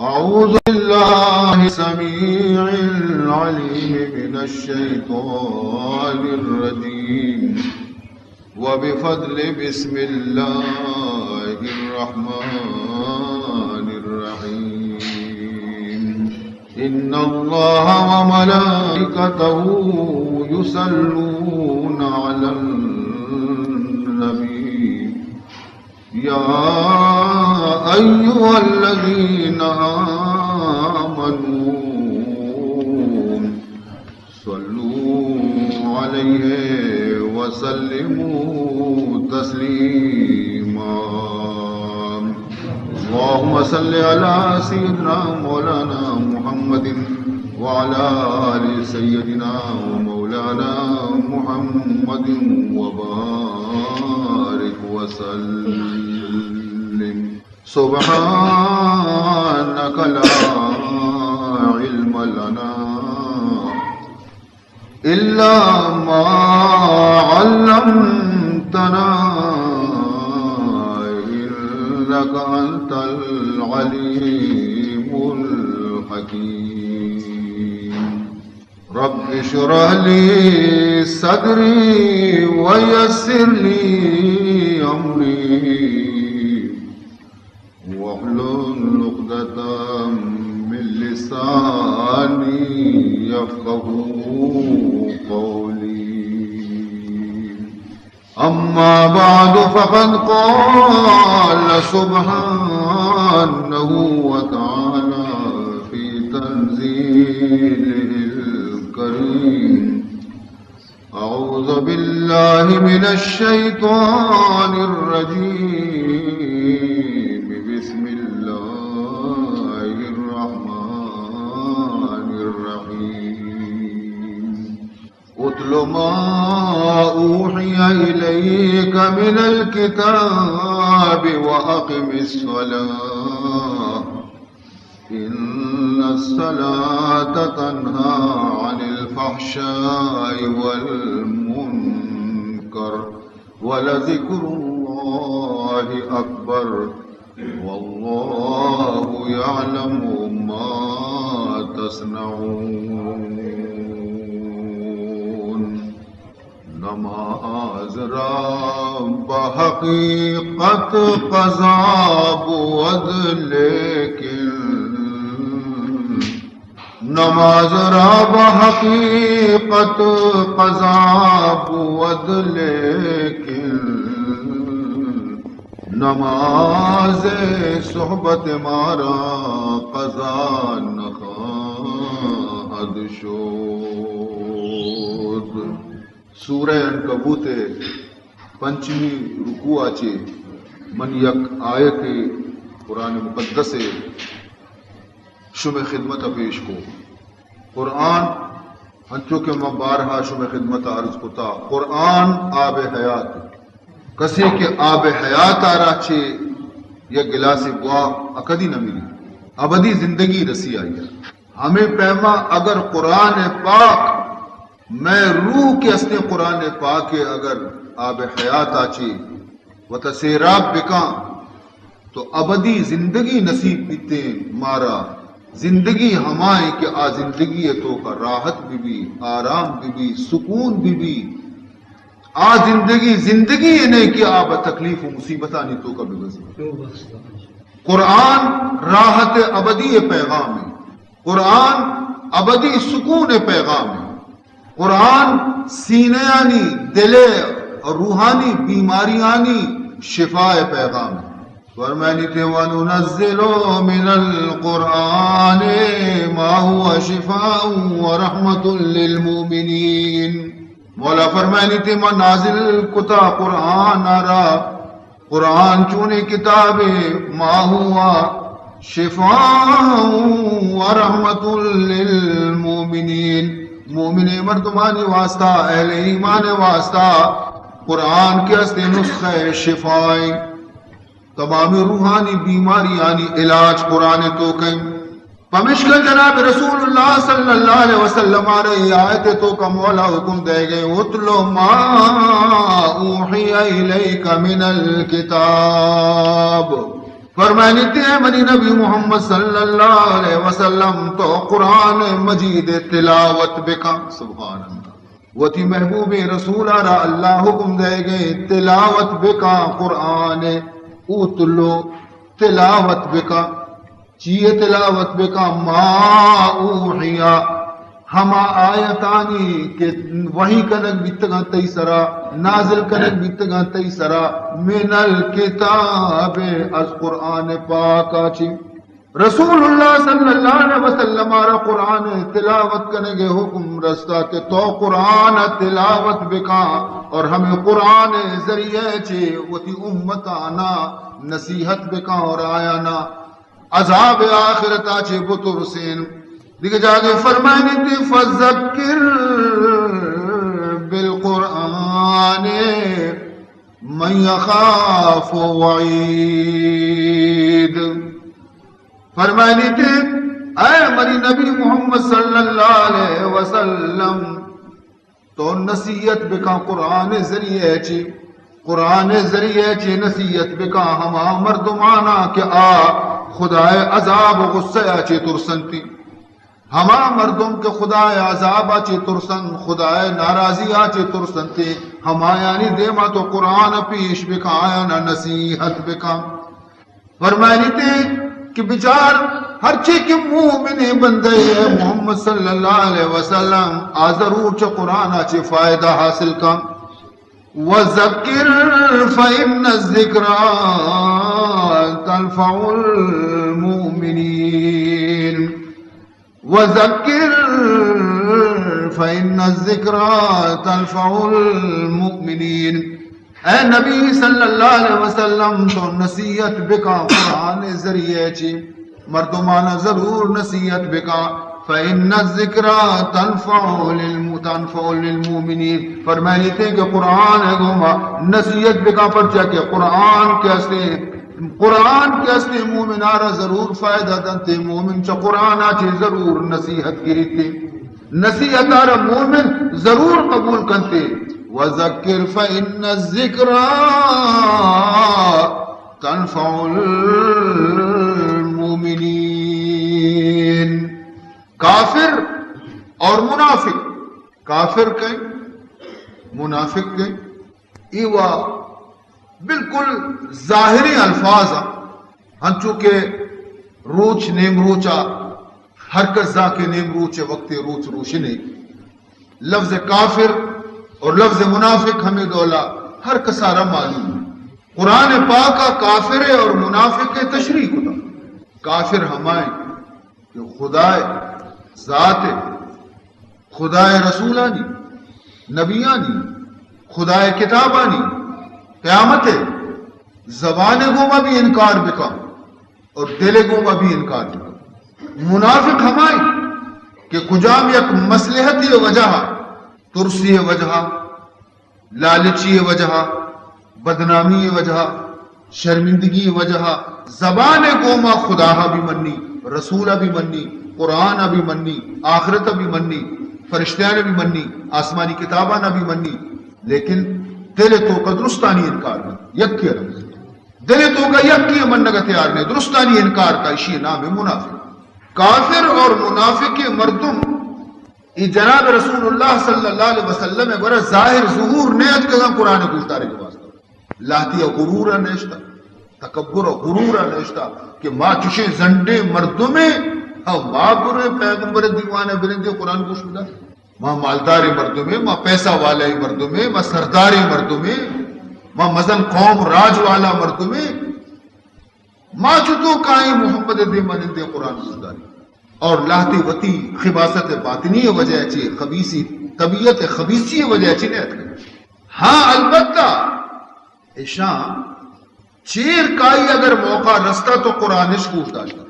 أعوذ بالله السميع العليم من الشيطان الرجيم. وبفضل بسم الله الرحمن الرحيم. إن الله وملائكته يصلون على النبي. يا أيها الذين آمنوا صلوا عليه وسلموا تسليما. اللهم صل على سيدنا مولانا محمد وعلى آل سيدنا ومولانا محمد وبارك وسلم. سبحانك لا علم لنا إلا ما علمتنا إنك أنت العليم الحكيم. رب اشرح لي صدري ويسر لي أمري واحلل عقدة من لساني يفقهوا قولي. أما بعد، فقد قال سبحانه وتعالى في تنزيله الكريم: أعوذ بالله من الشيطان الرجيم. بسم الله الرحمن الرحيم. اتل ما أوحي إليك من الكتاب وأقم الصلاة إن الصلاة تنهى عن الفحشاء والمنكر ولذكر الله أكبر والله يعلم ما تصنعون. نماز را بہ حقیقت قضا بود لیکن، نماز را بہ حقیقت قضا بود لیکن، نماز صحبت مارا قضا نخواہد شد. سورہ عنکبوت ءِ پنچمی رکوع ءَ چہ من یک آیتے قرآن مقدس ءِ شمئے خدمت ءَ پیش کو۔ قرآن، انچو کہ من بارہا شمئے خدمت ءَ عرض کتا، قرآن آب حیات۔ کسے کہ آب حیات ءَ را چہ یک گلاسے بوا، آ کدی نہ مری، ابدی زندگی رسی آئی ءَ۔ ہمے پیما اگر قرآن پاک، مئے روح کہ استیں قرآن پاک ءِ اگر آب حیات ءَ چہ وتا سیراب بکاں تو ابدی زندگی نصیب بیتیں مارا۔ زندگی ہمائیں کہ آ زندگی ءِ توکا راحت بہ بی، آرام بہ بی، سکون بہ بی۔ آ زندگی زندگی ءِ نئے کہ آ بہ تکلیف و مصیبتانی توکا بہ گزرے۔ قرآن راحت ابدی ءِ پیغام ایں۔ قرآن ابدی سکون ءِ پیغام ایں۔ قرآن سینیانی، دل ءِ، روحانی بیماریانی شفا ءِ پیغام ایں۔ فرمائنیتے: وننزل من القرآن ما هو شفاء ورحمة للمؤمنين۔ مولا فرمائنیتے: ما نازل کتا قرآن ءَ را۔ قرآن چونیں کتابے؟ ما هو شفاء ورحمة للمؤمنين۔ مومنیں مردمانی واسطہ، اہل ایمان ءِ واسطہ قرآن کہ استیں نسخہ شفائیں۔ تمامی روحانی بیماریانی علاج قرآن ءِ توکا ایں۔ پمشکا جناب رسول اللہ صلی اللہ علیہ وسلم ءَ را اے آیت ءِ توکا مولا حکم دئیگ ءَ ایں: اتل ما اوحی الیک من الکتاب۔ فرمائنیتے، اے منی نبی محمد صلی اللہ علیہ وسلم، تو قرآن مجید تلاوت بکن۔ سبحان اللہ۔ وتی محبوب رسول را اللہ حکم دے گئے، تلاوت بکن قرآن، اتلو، تلاوت بکن۔ چیئے تلاوت بکن؟ ما اوحی، ہما آیتانی کہ وحی کنگ بیتگاں تئی سرا، نازل کنگ بیتگاں تئی سرا، من الکتاب، از قرآن پاکا چی۔ رسول اللہ صلی اللہ علیہ وسلم را قرآن تلاوت کنگ حکم رستا کہ تو قرآن تلاوت بکن، اور ہمیں قرآن ذریعے چی وتی امتانا نصیحت بکن اور آیانا عذاب آخرتا چہ بترسین۔ دگہ جاگے فرمائنیتے، فذکر بالقرآن من یخاف وعید۔ فرمائنیتے، اے منی نبی محمد صلی اللہ علیہ وسلم، تو نصیحت بکن قرآن ذریعے چی، قرآن ذریعے چی نصیحت بکن ہما مردمانا کہ آ خدائے عذاب و غصہ چی ترسنتی، ہما مردم کہ خدائے عذاب چی ترسن، خدائے ناراضی چی ترسنتی، ہمایانی دیما تو قرآن پیش بکن، آیانا نصیحت بکن۔ فرمائنیتے کہ بچار، ہرچی کہ مومن بندے اے محمد صلی اللہ علیہ وسلم، آ ضرور چہ قرآن چہ فائدہ حاصل کن۔ وذکر فإن الذکری تنفع المؤمنین۔ وذکر فإن الذکری تنفع المؤمنین۔ اے نبی صلی اللہ علیہ وسلم، تو نصیحت بکا قرآن ذریعے چی، مردمانا ضرور نصیحت بکا۔ فإن الذکری تنفع للم-، تنفع للمؤمنین۔ فرمائنیتے کہ قرآن گوما نصیحت بکا، پرچا کہ قرآن کہ استے قرآن کہ استے مومنارا ضرور فائدہ دنتے، مومن چہ قرآن چی ضرور نصیحت گریتے، نصیحت آرا مومن ضرور قبول کنتے۔ وذکر فإن الذکری تنفع المؤمنین۔ کافر اور منافق، کافر کئے، منافق کئے، ای وا بالکل ظاہری الفاظ آ، ہنچو کہ روچ نیم روچ آ، ہر کس زان کہ نیم روچ وقت روچ روشنے۔ لفظ کافر اور لفظ منافق ہمیں ڈولا ہر کسارا معلوم ہے۔ قرآن پاک آ کافر اور منافق تشریح کتا۔ کافر ہمائیں کہ خدائے ذات، خدائے رسولانی، نبیانی، خدائے کتابانی، قیامت، زبان گوما بھی انکار بکا اور دل گوما بھی انکار بکا۔ منافق ہمائیں کہ کجام یک مصلحتی وجہ، ترسی وجہ، لالچی وجہ، بدنامی وجہ، شرمندگی وجہ، زبان گوما خدا بھی منی، رسول بھی منی، قرآن بھی منی، آخرت بھی منی، فرشتیان بھی منی، آسمانی کتابان بھی منی، لیکن دل توکا درستانی انکار نہیں، یکی رمز۔ دل توکا یکی منگا تیار نہیں، درستانی انکار کا، اشی نام ہے منافق۔ کافر اور منافق مردم ای جناب رسول اللہ صلی اللہ علیہ وسلم گورا ظاہر ظہور نیت کگا قرآن گوشدارے کے واسطہ۔ لہتی غرور نشتا، تکبر غرور نشتا کہ ما چشیں زنڈے مردمے، ہاں، ما برے پیغمبر دیوان برندے قرآن گوش بدا۔ ما مالدارے مردمے، ما پیسہ والے مردمے، ما سردارے مردمے، ما مزن قوم راج والا مردمے۔ ما چتو کائیں محمد دے منندے قرآن گوشداری؟ اور لہتے وتی خباثت باطنی وجہ چی، خبیثی طبیعت خبیثی وجہ چی نیت کرے۔ ہاں، البتہ اشاں چیر کائی اگر موقع رستا تو قرآنش گوش داشتا۔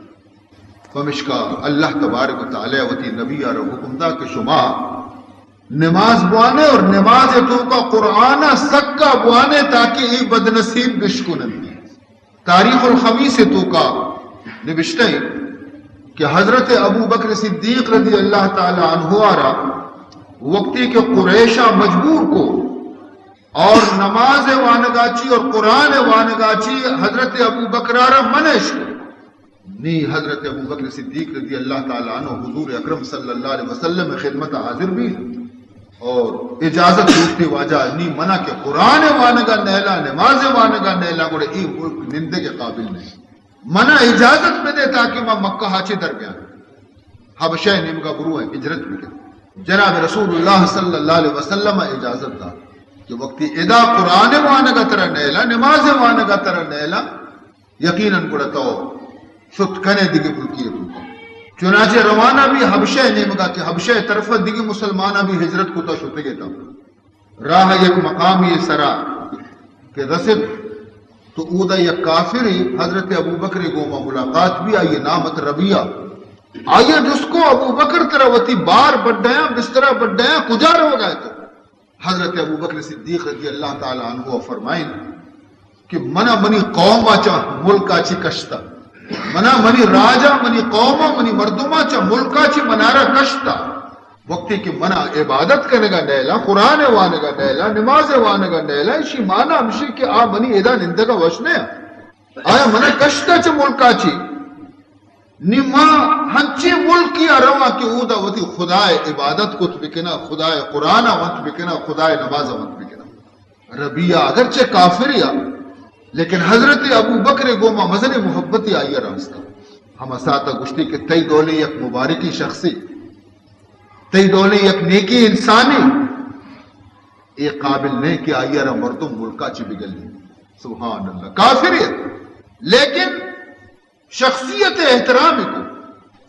پمشکا اللہ تبارک و تعالی وتی نبی آرا حکم دا کہ شما نماز بوانے اور نماز توکا قرآن سکا بوانے تاکہ ای بدنصیب بشکنن۔ تاریخ الخمیس توکا نبشتہ ہے کہ حضرت ابو بکر صدیق رضی اللہ تعالی عنہ آرا وقتی کہ قریشا مجبور کو اور نماز وانگا چی اور قرآن وانگا چی حضرت ابو بکر ءَ را منع اِش کو۔ نی حضرت ابو بکر صدیق رضی اللہ تعالی عنہ حضور اکرم صلی اللہ علیہ وسلم خدمت حاضر بی اور اجازت لوٹتے، واجہ نی منع کہ قرآن وانگا نیلا، نماز وانگا نیلا، گڑا اے ملک نندگ قابل نہیں۔ منا اجازت بدے تاکہ ما مکہ ءَ چہ در بیاں، حبشہ ءِ نیمگا برواں، ہجرت بکن۔ جناب رسول اللہ صلی اللہ علیہ وسلم ءَ اجازت دات کہ وقتی ادا قرآن وانگا ترا نیلا، نماز وانگا ترا نیلا، یقیناً گڑا تو شت کنے دگہ ملکی توکا۔ چنانچہ روانہ بی حبشہ ءِ نیمگا کہ حبشہ ءِ طرف دگہ مسلماناں بی ہجرت کتا شتگے تا۔ راہ یک مقامی سرا کہ رست تو اودا یک کافرے حضرت ابوبکر ءِ گوما ملاقات بی، آئی نام ات ربیعہ۔ آئی جست کو، ابوبکر ترا وتی بار بڈیاں، بسترا بڈیاں، کجا روگا ئے تو؟ حضرت ابوبکر صدیق رضی اللہ تعالی عنہ فرمائن کہ منا منی قوم ءَ چہ ملک ءَ چہ کشتا، منا منی راج ءَ، منی قوم ءَ، منی مردم ءَ چہ ملک ءَ چہ منارا کشتا۔ وقتی کہ منا عبادت کنگا نیلا، قرآن وانگا نیلا، نماز وانگا نیلا، اشی مانا ہمشی کہ آ منی ادا نندگا وش نیا۔ آیا منا کشتا چہ ملک ءَ چہ؟ نی ما ہنچیں ملکی ءَ رواں کہ اودا وتی خدائے عبادت کت بکناں، خدائے قرآن ءَ ونت بکناں، خدائے نماز ءَ ونت بکناں۔ ربیعہ اگرچہ کافرے ءَ، لیکن حضرت ابوبکر ءِ گوما مزنیں محبتے آئی ءَ راستا۔ ہما ساعت ءَ گوشتی کہ تئی ڈولیں یک مبارکیں شخصے، تئی ڈولیں یک نیکیں انسانے، اے قابل نہیں کہ آئی ءَ را مردم ملک ءَ چہ بگلی۔ سبحان اللہ، کافرے ات، لیکن شخصیت ءِ احترام کو۔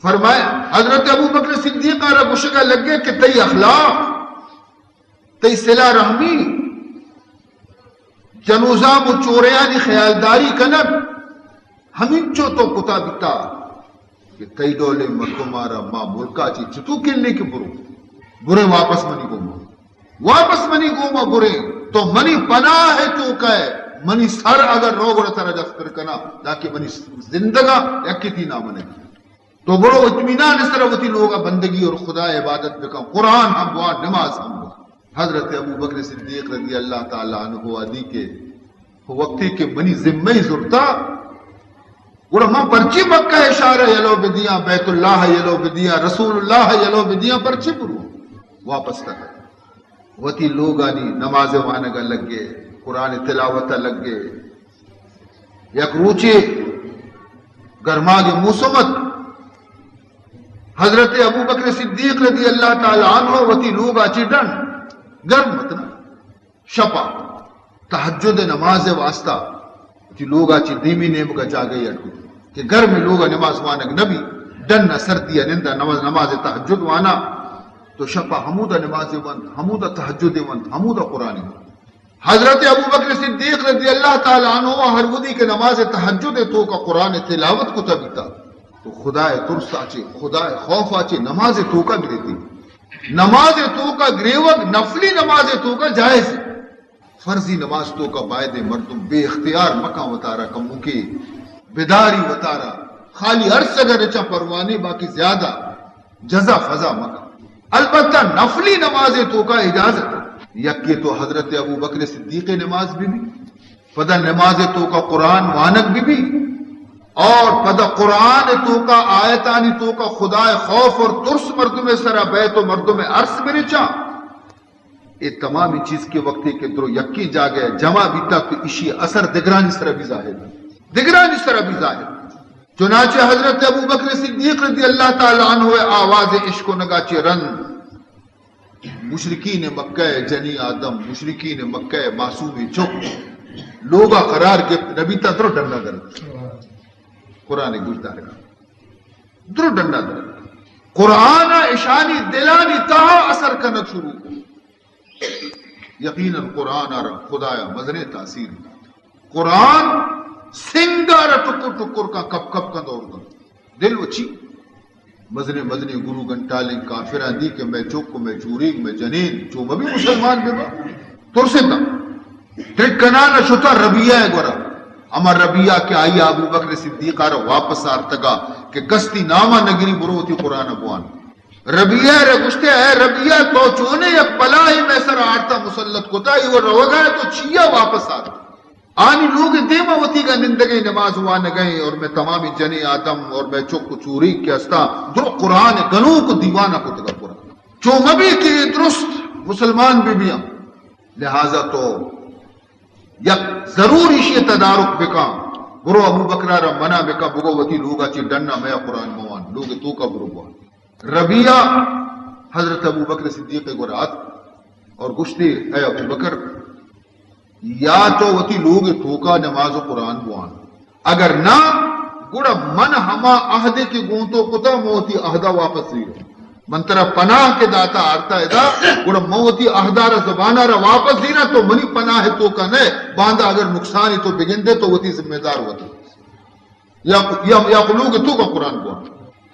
فرمائے، حضرت ابوبکر صدیق ءَ را گوشگا لگے کہ تئی اخلاق، تئی صلہ رحمی، جنوزام و چوریانی خیالداری کنگ، ہمینچو تو کتا بیتا کہ تئی ڈولیں مردم ءَ را ما ملک ءَ چہ چتو کلیں کہ برو، برے واپس منی گوما۔ واپس منی گوما برے، تو منی پناہ ءِ توکا ئے، منی سر اگر رو گڑا ترا دستر کناں، تاکہ منی زندگا یکے تئی نام نہ بی۔ تو برو اطمینان ءِ سرا وتی لوگا بندگی اور خدا ءِ عبادت بکن، قرآن ہم بوان، نماز ہم بوان۔ حضرت ابوبکر صدیق رضی اللہ تعالی عنہ ءَ دی کہ وقتی کہ منی ذمہ ءَ زرتا، گڑا من پرچی مکہ ءِ شہر ءَ یلو بدیاں، بیت اللہ ءَ یلو بدیاں، رسول اللہ ءَ یلو بدیاں، پرچی برو؟ واپس تک وتی لوگانی نماز وانگ ءَ لگے، قرآن تلاوت ءَ لگے۔ یک روچے گرماگ موسم ات، حضرت ابوبکر صدیق رضی اللہ تعالی عنہ وتی لوگ ءَ چہ ڈن، گرم ات نا، شپا تہجد نماز واسطہ وتی لوگا چہ دیمی نیمگا جاگہے اڈ کت کہ گرمیں لوگا نماز وانگ نبی، ڈنا سردیا نندا نماز، نماز تہجد وانا۔ تو شپا ہمودا نماز ونت، ہمودا تہجد ونت، ہمودا قرآن ونت۔ حضرت ابوبکر صدیق رضی اللہ تعالی عنہ ہر وھدی کہ نماز تہجد توکا قرآن تلاوت کتا بیتا، تو خدائے ترسا چہ، خدائے خوفا چہ نماز توکا گریتی۔ نماز توکا گریوگ، نفلی نماز توکا جائز۔ فرضی نماز توکا بایدیں مردم بے اختیار مکن وتارا، کموکے بداری وتارا، خالی ارس اگر رچاں پروانے، باقی زیادہ جزا فضا مکن۔ البتہ نفلی نماز توکا اجازت۔ یکے تو حضرت ابوبکر صدیق نماز بہ بی، پدا نماز توکا قرآن وانگ بہ بی، اور پدا قرآن توکا، آیتانی توکا خدائے خوف اور ترس مردم سرا بیت و مردم ارس برچاں۔ اے تمامی چیز کہ وقتی کہ درو یکیں جاگہ جمع بیتا تو اشی اثر دگرانی سرا بھی ظاہر، دگرانی سرا بھی ظاہر۔ چنانچہ حضرت ابوبکر صدیق رضی اللہ تعالی عنہ آواز اشکنگا چہ رند مشرکین مکہ جنی آدم، مشرکین مکہ معصومی چک لوگا قرار گپت نبی تا درو ڈنڈا درد۔ قرآن گوش دارگا درو ڈنڈا درد۔ قرآن اشانی دلانی تہا اثر کنگ شروع کو۔ یقیناً قرآن ء را خدایا مزنیں تاثیر دات۔ قرآن سنگ ء را ٹکر ٹکر کن، کپ کپ کن دور دنت۔ دل و چی؟ مزنیں مزنیں گرو گھنٹالیں کافراں دی کہ مئے چک و مئے چوریگ، مئے جنین چو مبی مسلمان ببا۔ ترستا۔ ٹرک کنان ء شتا ربیعہ ء گورا۔ ہما ربیعہ کہ آئی ابو بکر صدیق ء را واپس آرتگا کہ کستی نام ء نگری برو وتی قرآن ء بوان۔ ربیہ ءَ را گوشتے، اے ربیہ، تو چونیں یک بلائے مئے سر ءَ آرتا مسلط کتا، اے و روگا ءَ تو چیا واپس آتا؟ آنی لوگ ءِ دیما وتیگا نندگے، نماز وانگے، اور مئے تمامی جنیں آدم اور مئے چک و چوریگ کہ ہستا، درو قرآن گنوک و دیوانہ کتگا پورا۔ چو مبی کہ اے درست مسلمان بہ بیاں، لہذا تو یک ضرور ایشی تدارک بکاں، برو ابوبکر ءَ را منع بکاں، بگو وتی لوگا چہ ڈنا میا قرآن موان، لوگ توکا برو بوان۔ ربیہ حضرت ابوبکر صدیق ءِ گورا اتک اور گوشتی، اے ابوبکر، یا تو وتی لوگ توکا نماز و قرآن بوان، اگر نہ، گڑا من ہما عہدے کہ گوں تو کتا، من وتی عہدا واپس زیروں۔ من ترا پناہ کہ داتا آرتا ادا، گڑا من وتی عہدا را، زبانا را واپس زیراں، تو منی پناہ توکا نئے، باندا اگر نقصانی تو بگندے تو وتی ذمہ دار وتی۔ یا، یا، یا لوگ توکا قرآن بوان۔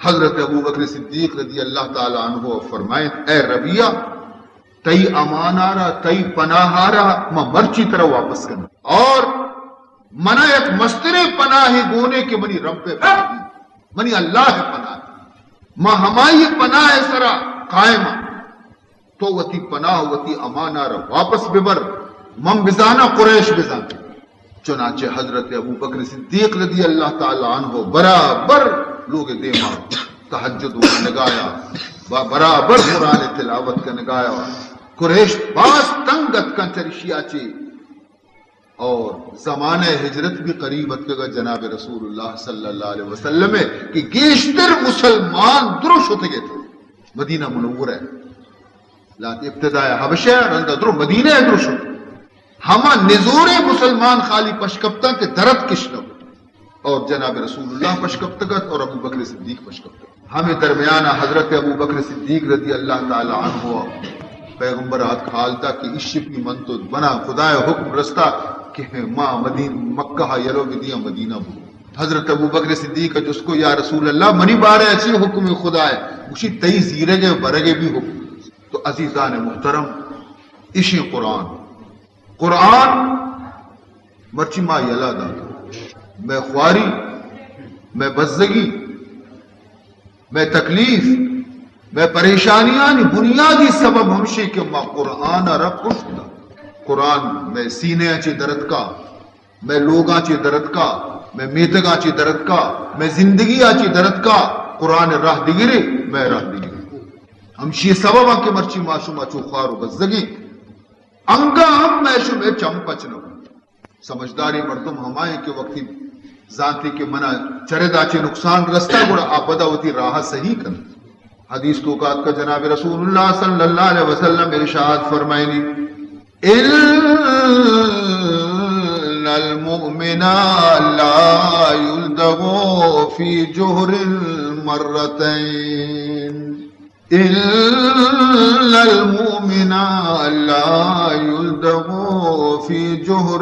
حضرت ابوبکر صدیق رضی اللہ تعالی عنہ فرمائیں، اے ربیہ، تئی امانا را، تئی پناہا را ما مرچی ترا واپس کنیں۔ اور منا یک مستریں پناہے گونے کہ منی رب ءِ پناہ، منی اللہ ءِ پناہ۔ ما ہمائی پناہ ءِ سرا قائم آں۔ تو وتی پناہ، وتی امانا را واپس ببر، من بزاناں، قریش بزانت۔ چنانچہ حضرت ابوبکر صدیق رضی اللہ تعالی عنہ برابر لوگ دیما تہجد وانگایا، با-، برابر قرآن تلاوت کنگایا۔ قریش باز تنگ اتکن چریشیا چے۔ اور زمانہ ہجرت بھی قریب اتکگا جناب رسول اللہ صلی اللہ علیہ وسلم ءِ کہ گیشتر مسلمان درو شتگے تھے مدینہ منورہ۔ لات ابتداء حبشہ، رندا درو مدینہ درو شت۔ ہما نزوریں مسلمان خالی پشکپتاں کہ درت کشنو۔ اور جناب رسول اللہ پشکپتگت اور ابوبکر صدیق پشکپتگت۔ ہمے درمیان حضرت ابوبکر صدیق رضی اللہ تعالی عنہ پیغمبر ءَ اتک حال دا کہ اشی من تو بنا خدائے حکم رستا کہ ما مدین-، مکہ ءَ یلو بدیاں مدینہ برو۔ حضرت ابوبکر صدیق ءَ جست کو، یا رسول اللہ، منی بارے ءَ چی حکم خدا ءِ؟ گوشی، تئی زیرگ ءُ برگ ءِ بھی حکم۔ تو عزیزان محترم، اشی قرآن، قرآن مرچی ما یلہ دات۔ مئے خواری، مئے بزگی، مئے تکلیف، مئے پریشانیانی بنیادی سبب ہمشی کہ ما قرآن ءَ را پشت دات۔ قرآن مئے سینہ ءَ چہ درتکا، مئے لوگاں چہ درتکا، مئے میتگاں چہ درتکا، مئے زندگی ءَ چہ درتکا۔ قرآن ءِ راہ دگرے، مئے راہ دگرے۔ ہمشی سبب ءَ کہ مرچی ما شما چو خوار و بزگیں۔ انگا ہم مئے شمئے چم پچ نہ بنت۔ سمجھداریں مردم ہمائیں کہ وقتی زانتی کہ منا چردا چہ نقصان رستا، گڑا آ پدا وتی راہ صحیح کنت۔ حدیث توکا اتکا جناب رسول اللہ صلی اللہ علیہ وسلم ارشاد فرمائنی، ان المؤمن لا يلدغ في جحر مرتين۔ ان المؤمن لا يلدغ في جحر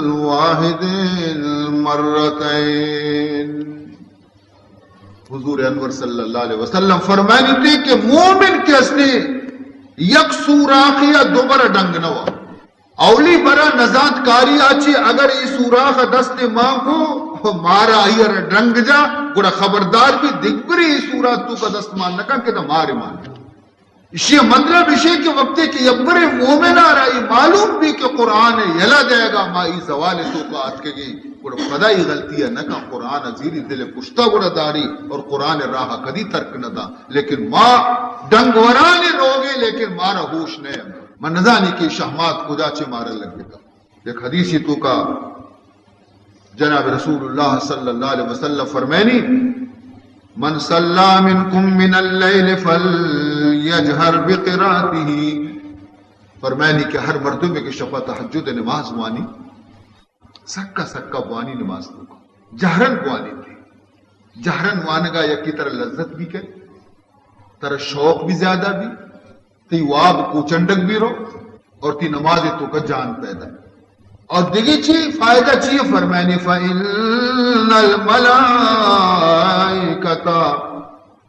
واحد مرتين۔ حضور انور صلی اللہ علیہ وسلم فرمائنی تھے کہ مومن کہ استے یک سوراخے ءَ دوبر ڈنگ نہ وا۔ اولی برا نزانتکاری ءَ چہ اگر اے سوراخ ءَ دست مان کو، مارا آئی ءَ را ڈنگ جا، گڑا خبردار بی، دگبرے اے سوراخ توکا دست مان نہ کن کہ تہ مارے مان۔ اشی مطلب اشی کہ وقتے کہ یکبرے مومن ءَ را اے معلوم بی کہ قرآن ءِ یلہ دئیگا ما اے زوال توکا اتکگیں، گڑا پدا اے غلطی ءَ نہ کن، قرآن ءَ زیری دل ءِ پشتا گڑا داری اور قرآن ءِ راہ ءَ کدی ترک نہ دا۔ لیکن ما ڈنگ ورانی روگے، لیکن مارا ہوش نہ۔ من نزانی کہ شہمات کجا چہ مارا لگتا۔ یک حدیثی توکا جناب رسول اللہ صلی اللہ علیہ وسلم فرمائنی، من صلى منكم من الليل فليجهر بقراءته۔ فرمائنی کہ ہر مردمے کہ شپا تہجد نماز وانی، سکا سکا بوانی نماز توکا۔ جہرن بوانی تے۔ جہرن وانگا یکی ترا لذت بھی کئے، ترا شوق بھی زیادہ بھی، تی واب کوچنڈگ بھی رو، اور تی نماز توکا جان پیدا۔ اور دگہ چی فائدہ چی فرمائنی، فإن الملائكة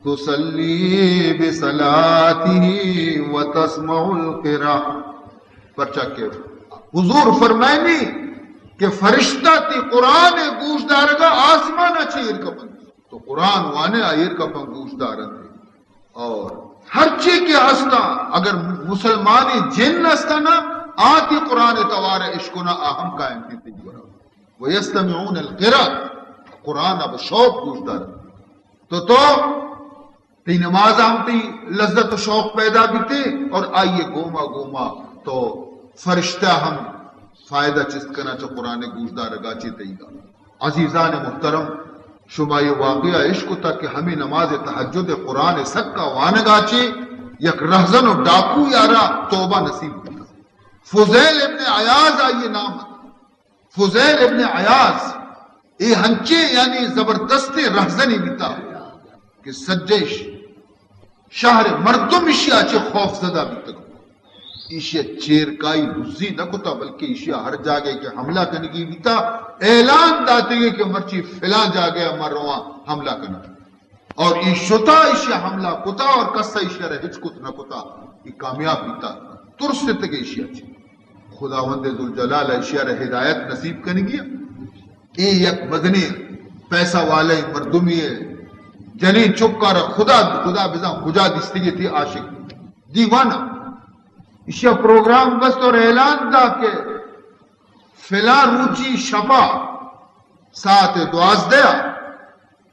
تصلي بصلاته وتسمع القراءة۔ پرچا کہ حضور فرمائنی کہ فرشتہ تی قرآن گوش دارگا آسمان چیر کپن۔ تو قرآن وانے آ ایر کپن گوش دارن۔ اور ہرچی کہ ہستاں، اگر مسلمانی جن ہستاں نا، آ تی قرآن توار اشکنا، آ ہم کائنتی تئی گورا۔ ویستمعون القراء، قرآن اب شوق گوش دار۔ تو تو تئی نماز ہم تئی لذت و شوق پیدا بیتے اور آئیے گوما گوما تو فرشتہ ہم فائدہ چست کنا چہ قرآن گوشدارگا چے تئیگا۔ عزیزان محترم، شما یہ واقعہ اشکتا کہ ہمیں نماز تہجد قرآن سکا وانگا چے یک رہزن و ڈاکو یارا توبہ نصیب بیتا۔ فضیل ابن عیاض آئیے نام ات۔ فضیل ابن عیاض، اے ہنچے یعنی زبردستیں رہزنی بیتا کہ سجے شہر مردم اشیا چہ خوف زدہ بیتگ۔ ایشی چیرکائی دزی نہ کتا، بلکہ ایشیا ہر جاگہ کہ حملہ کنگی بیتا، اعلان داتگی کہ مرچی فلاں جاگہ ما رواں حملہ کنگی۔ اور ای شتا، ایشی حملہ کتا اور کس ایشی را ہچ کت نہ کتا، ای کامیاب بیتا۔ ترستگی ایشی چہ خداوند ذوالجلال ایشی را ہدایت نصیب کنگی۔ ای یک مزنی پیسہ والے مردمی ہے، جنین چکا را خدا، خدا بزاں کجا دیستگی تھی عاشق دیوانہ۔ ایشی پروگرام بست اور اعلان دا کہ فلاں روچی شپا ساعت دوازدہ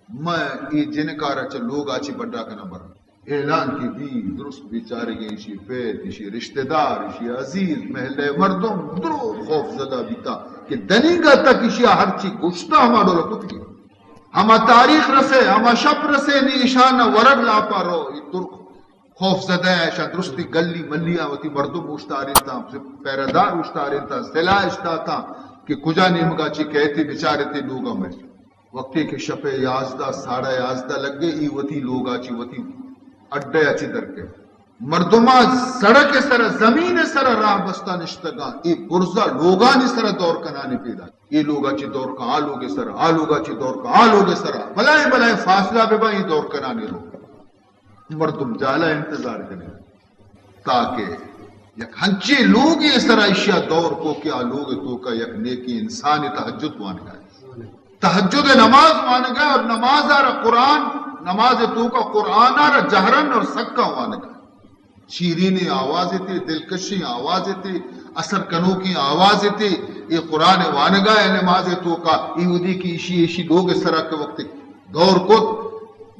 من اے جنکارا چہ لوگا چہ بڈا کناں براں۔ اعلان کہ بی، درست بیچارگیں ایشی پت، ایشی رشتہ دار، ایشی عزیز، محلہ مردم درو خوف زدہ بیتا کہ دنیگا تک ایشی ہرچی گشتا ہما ڈولا کتگی۔ ہما تاریخ رسے، ہما شپ رسے، نی ایشان ورگ لاپا رو، ای ترک خوف زدہ ہے، ایشان درستی گلی ملی آ وتی مردم اوشتارینتا، پہرہ دار اوشتارینتا، سلاح اشتاتا کہ کجا نیمگا چی کہتے بچارتے لوگا میں۔ وقتی کہ شپ یازدہ، ساڑھا یازدہ لگے، ای وتی لوگا چی، وتی اڈے چی درکے۔ مردما سڑک سر، زمین سر راہ بستا نشتگاں، ای برزا لوگانی سر دور کنانی پیدا۔ ای لوگا چی دور کا، آ لوگ سر، آ لوگا چی دور کا، آ لوگ سر۔ بلائیں بلائیں فاصلہ بہ با، ای دور کنانی رو۔ مردم جالا انتظار کنے تاکہ یک ہنچیں لوگے سرا ایشیا دور کو کہ آ لوگ توکا یک نیکیں انسانے تہجد وانگا ہے۔ تہجد نماز وانگا ہے اور نماز آ را قرآن، نماز توکا قرآن آ را جہرن اور سکا وانگا ہے۔ شیرینیں آواز تے، دلکشیں آواز تے، اثر کنوکیں آواز تے، اے قرآن وانگا ہے نماز توکا، ای ودی کہ ایشی، ایشی لوگ سرا کہ وقت دور کت،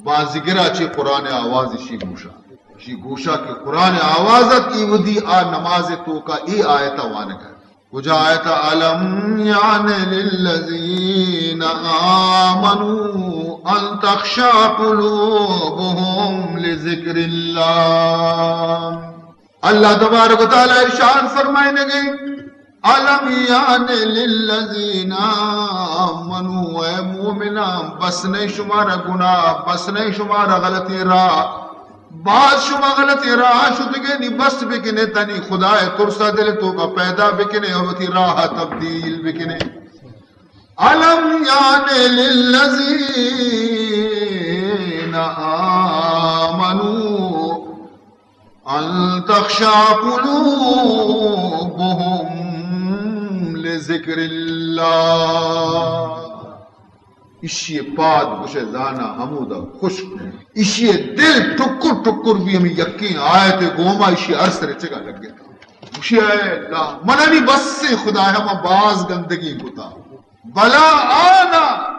بازگرا چہ قرآن آواز ایشی گوشا۔ ایشی گوشا کہ قرآن آواز ات، ای ودی آ نماز توکا ای آیت وانگ ات۔ کجا آیت؟ الم یعن للذین آمنوا ان تخشع قلوبهم لذکر اللہ۔ اللہ تبارک و تعالی ارشاد فرمائنگے، الم یعن للذین آمنوا، اے مومنان، بس نہیں شمارا گناہ، بس نہیں شمارا غلطی راہ، باز شما غلطی راہ شتگے، نی بس بکنے، تنی خدائے ترسا دل توکا پیدا بکنے اور وتی راہ تبدیل بکنے۔ الم یعن للذین آمنوا ان تخشع قلوبهم لذکر اللہ۔ ایشی پاد گوشے زانا ہمودا خشک۔ ایشی دل ٹکر ٹکر بی ہمیں یکیں آیت گوما ایشی ارس رچگا لگتا۔ گوشی اے اللہ، منانی بس خدایا، ما باز گندگی کتا۔ بلا آنا،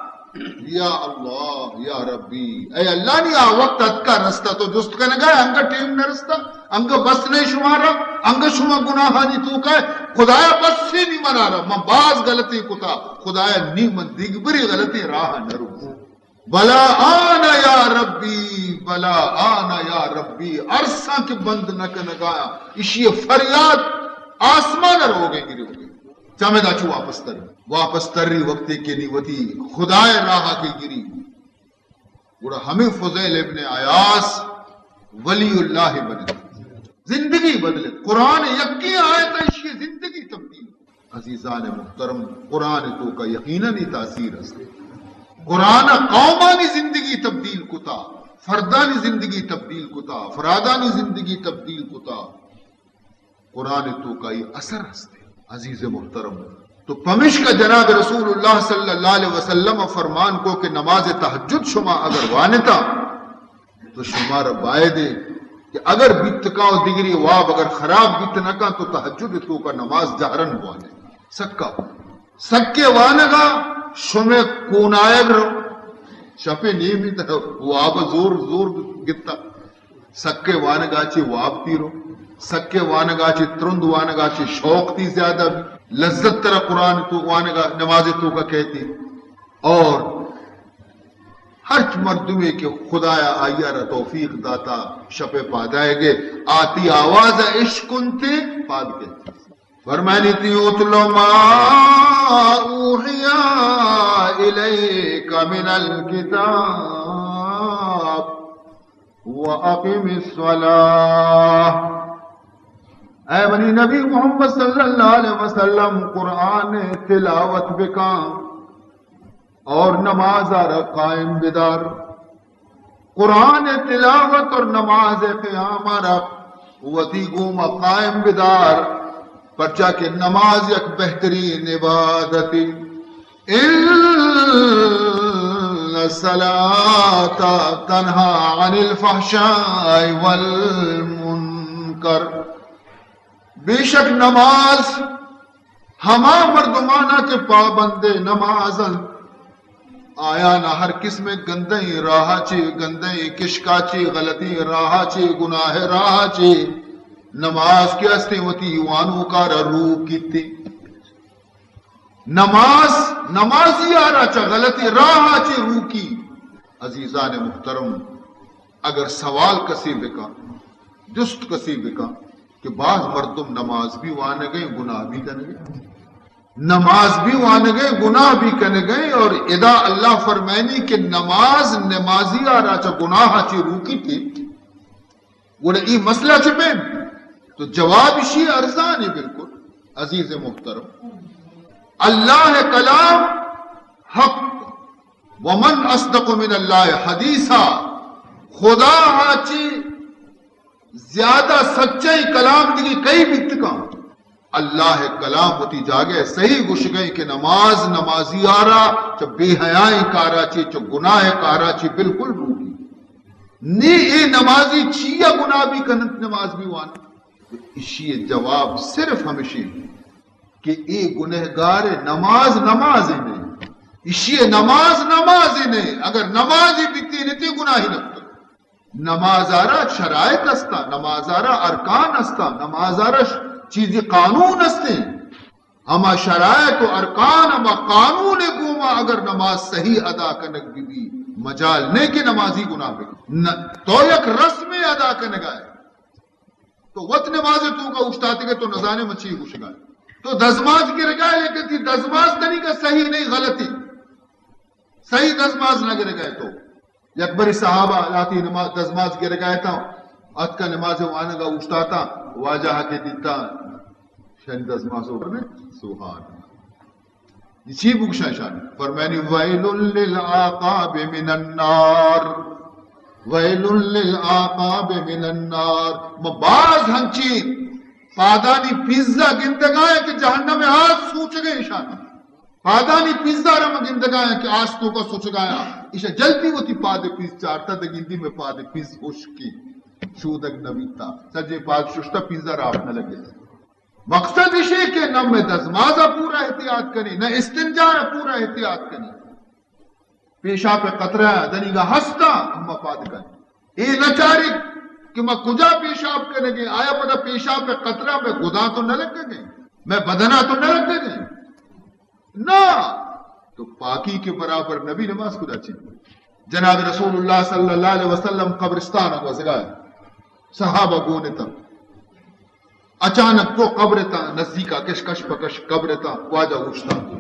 یا اللہ، یا ربی، اے اللہ، نی آ وقت اتکا رستا تو جست کنگا، انگا ٹیم نہ رستا، انگا بس نہیں شمارا، انگا شما گناہانی توکا، خدایا بس سے نی منارا، من باز غلطی کتا، خدایا نی من دیگبری غلطی راہ نہ رو۔ بلا آنا یا ربی، بلا آنا یا ربی، ارساں کہ بند نہ کنگا، ایشی فریاد آسمان روگے گری ہوگے۔ چمدا چو واپس تری۔ واپس تری وقتی کہ نی وتی خدائے راہ کے گری۔ گڑا ہمیں فضیل ابن عیاض ولی اللہ بنے۔ زندگی بدلے۔ قرآن یکی آیت ایشی زندگی تبدیل۔ عزیزان محترم، قرآن توکا یقیناً ای تاثیر است۔ قرآن قومانی زندگی تبدیل کتا، فردانی زندگی تبدیل کتا، افرادانی زندگی تبدیل کتا۔ قرآن توکا ای اثر ہستے، عزیز محترم۔ تو پمشکا جناب رسول اللہ صلی اللہ علیہ وسلم فرمان کو کہ نماز تہجد شما اگر وانتا تو شمارا بایدے کہ اگر بیت کاں و دگری واب اگر خراب بیت نہ کاں تو تہجد توکا نماز جہرن بوانے۔ سکا، سکے وانگا شمے کونائگ رو، شپے نیمی تہ واب زور زور گتا۔ سکے وانگا چی واب تیرو، سکے وانگا چی ترند وانگا چی شوق تی زیادہ بی۔ لذت ترا قرآن تو وانگا نماز توکا کہتی۔ اور ہرچ مردمے کہ خدایا آئی ء را توفیق داتا شپ ء پادائیگے، آتی آواز ء اشکنتے پاد کئیت۔ فرمائنیتی، اتل ما اوحی الیک من الکتاب واقم الصلاة۔ اے منی نبی محمد صلی اللہ علیہ وسلم، قرآن تلاوت بکن اور نماز ء را قائم بدار۔ قرآن تلاوت اور نماز قیام ء را وتی گوما قائم بدار، پرچا کہ نماز یک بہترین عبادتے۔ ان الصلاة تنہی عن الفحشاء والمنکر۔ بے شک نماز ہما مردمانا کہ پابند نماز انت، آیانا ہر قسم گندئیں راہ چی، گندئیں کشکا چی، غلطیں راہ چی، گناہ راہ چی، نماز کہ استیں وتی وانوکارا روک کیتی۔ نماز، نمازی آرا چہ غلطیں راہ چی روکی۔ عزیزان محترم، اگر سوال کسی بکن، جست کسی بکن کہ باز مردم نماز بھی وانگئے، گناہ بھی کنگئے، نماز بھی وانگئے، گناہ بھی کنگئے، اور ادا اللہ فرمائنی کہ نماز نمازی آرا چہ گناہ چی روکی تے، گڑا ای مسئلہ چہ بین؟ تو جواب اشی ارزانی بالکل۔ عزیز محترم، اللہ کلام حق، ومن اصدق من اللہ حدیثا، خدا ہا چی زیادہ سچائی کلام دیگی کئی بیت کن؟ اللہ کلام وتی جاگہ صحیح گوشگئے کہ نماز نمازی آرا چہ بے حیائیں کارا چی، چہ گناہ کارا چی بالکل روکی۔ نی اے نمازی چیا گناہ بھی کننت، نماز بھی وان؟ اشی جواب صرف ہمشی کہ اے گنہگار نماز نماز نہیں۔ اشی نماز نماز نہیں۔ اگر نمازی بیتی نتی گناہی نکتو۔ نماز آرا شرائط استا، نماز آرا ارکان استا، نماز آرا ش-، چیزی قانون استے۔ ہما شرائط و ارکان، ہما قانون گوما اگر نماز صحیح ادا کنگ بی بی، مجال نہیں کہ نمازی گناہ بی۔ نہ، تو یک رسم ادا کنگائے۔ تو وت نماز توکا اوشتاتگے، تو نزانے من چی گوشگائے۔ تو دزماز گرگائے، لیکن تی دزماز تنی کا صحیح نہیں، غلطی۔ صحیح دزماز نہ گرگائے تو۔ یک بری صحابہ لاتی نماز، دزماز گرگا اتاں، اتکا نماز وانگا اوشتاتاں، واجہ کہ دیتا، شن دزماز اوپر نے، سبحان اللہ۔ یہ چی بگشاں شان؟ فرمانی، ویل للعقاب من النار، ویل للعقاب من النار۔ ما باز ہنچی پادانی پیزا گندگائیں کہ جہنم آس سوچگے شان۔ پادانی پیزا را من گندگایاں کہ آس توکا سوچگایاں، ایشا جلدی وتی پاد پیز چارتا، دگندی میں پاد پیز ہشکی، شودگ نبیتا، سجے پاد ششتا، پیزا را آپ نہ لگے۔ مقصد اشے کہ نہ میں دزمازا پورا احتیاط کنی، نہ استنجا پورا احتیاط کنی۔ پیشاپ قطرہ دنیگا ہستا، اما پاد کن۔ اے نہ چاری کہ ما کجا پیشاپ کنگے، آیا پدا پیشاپ قطرہ میں گدا تو نہ لگے، میں بدنا تو نہ لگے۔ نہ، تو پاکی کے برابر نبی نماز خدا چی۔ جناب رسول اللہ صلی اللہ علیہ وسلم قبرستان گوزگا، صحابہ گون تاں۔ اچانک تو قبر تاں نزدیکا کش کش پکش قبر تاں واجہ اوشتات۔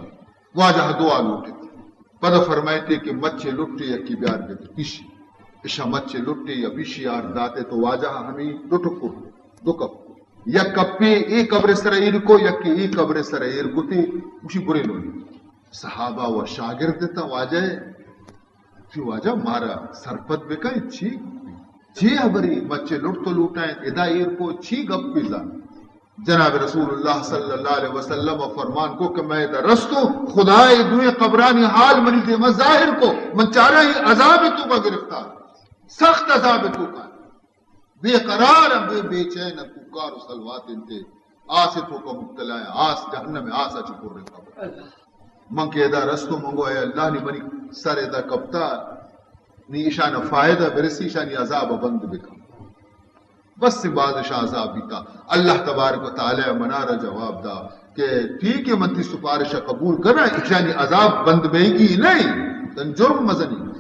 واجہ دعا لوٹت۔ پدا فرمائیتے کہ مچے لٹے یکی بیار بیت پیشی۔ اشا مچے لٹے یا پیشی آر داتے تو واجہ ہمیں دو ٹکر، دو کپ۔ یک کپے اے قبر سر ایر کو، یکے اے قبر سر ایر کو تے اسی برے لوٹے۔ صحابہ و شاگرد تا واجہ ہے۔ چی واجہ مارا سرپد بکن، چی، چی حبری مچے لٹ تو لوٹائیں، ادا ایر کو چی گپ بزان؟ جناب رسول اللہ صلی اللہ علیہ وسلم فرمان کو کہ میں ادا رستو، خدا دوئیں قبرانی حال منی دیما ظاہر کو، من چارا ہی عذاب توکا گرفتار، سخت عذاب توکا۔ بے قرار ایں، بے بے چین ایں، کوکار و سلوات انت، آس ءِ توکا مبتلا ایں، آس جہنم ءِ آس ءَ چہ پر ایں قبر۔ من کہ ادا رستوں من گو اے اللہ نی منی سر ادا کپتا، نی اشان فائدہ برسی، اشانی عذاب بند بکن۔ بس باز اشان عذاب بیتا۔ اللہ تبارک و تعالی منا را جواب دا کہ ٹھیک ہے، من تی سفارش قبول کنا، اشانی عذاب بند بیگی نہیں، تن جرم مزنی۔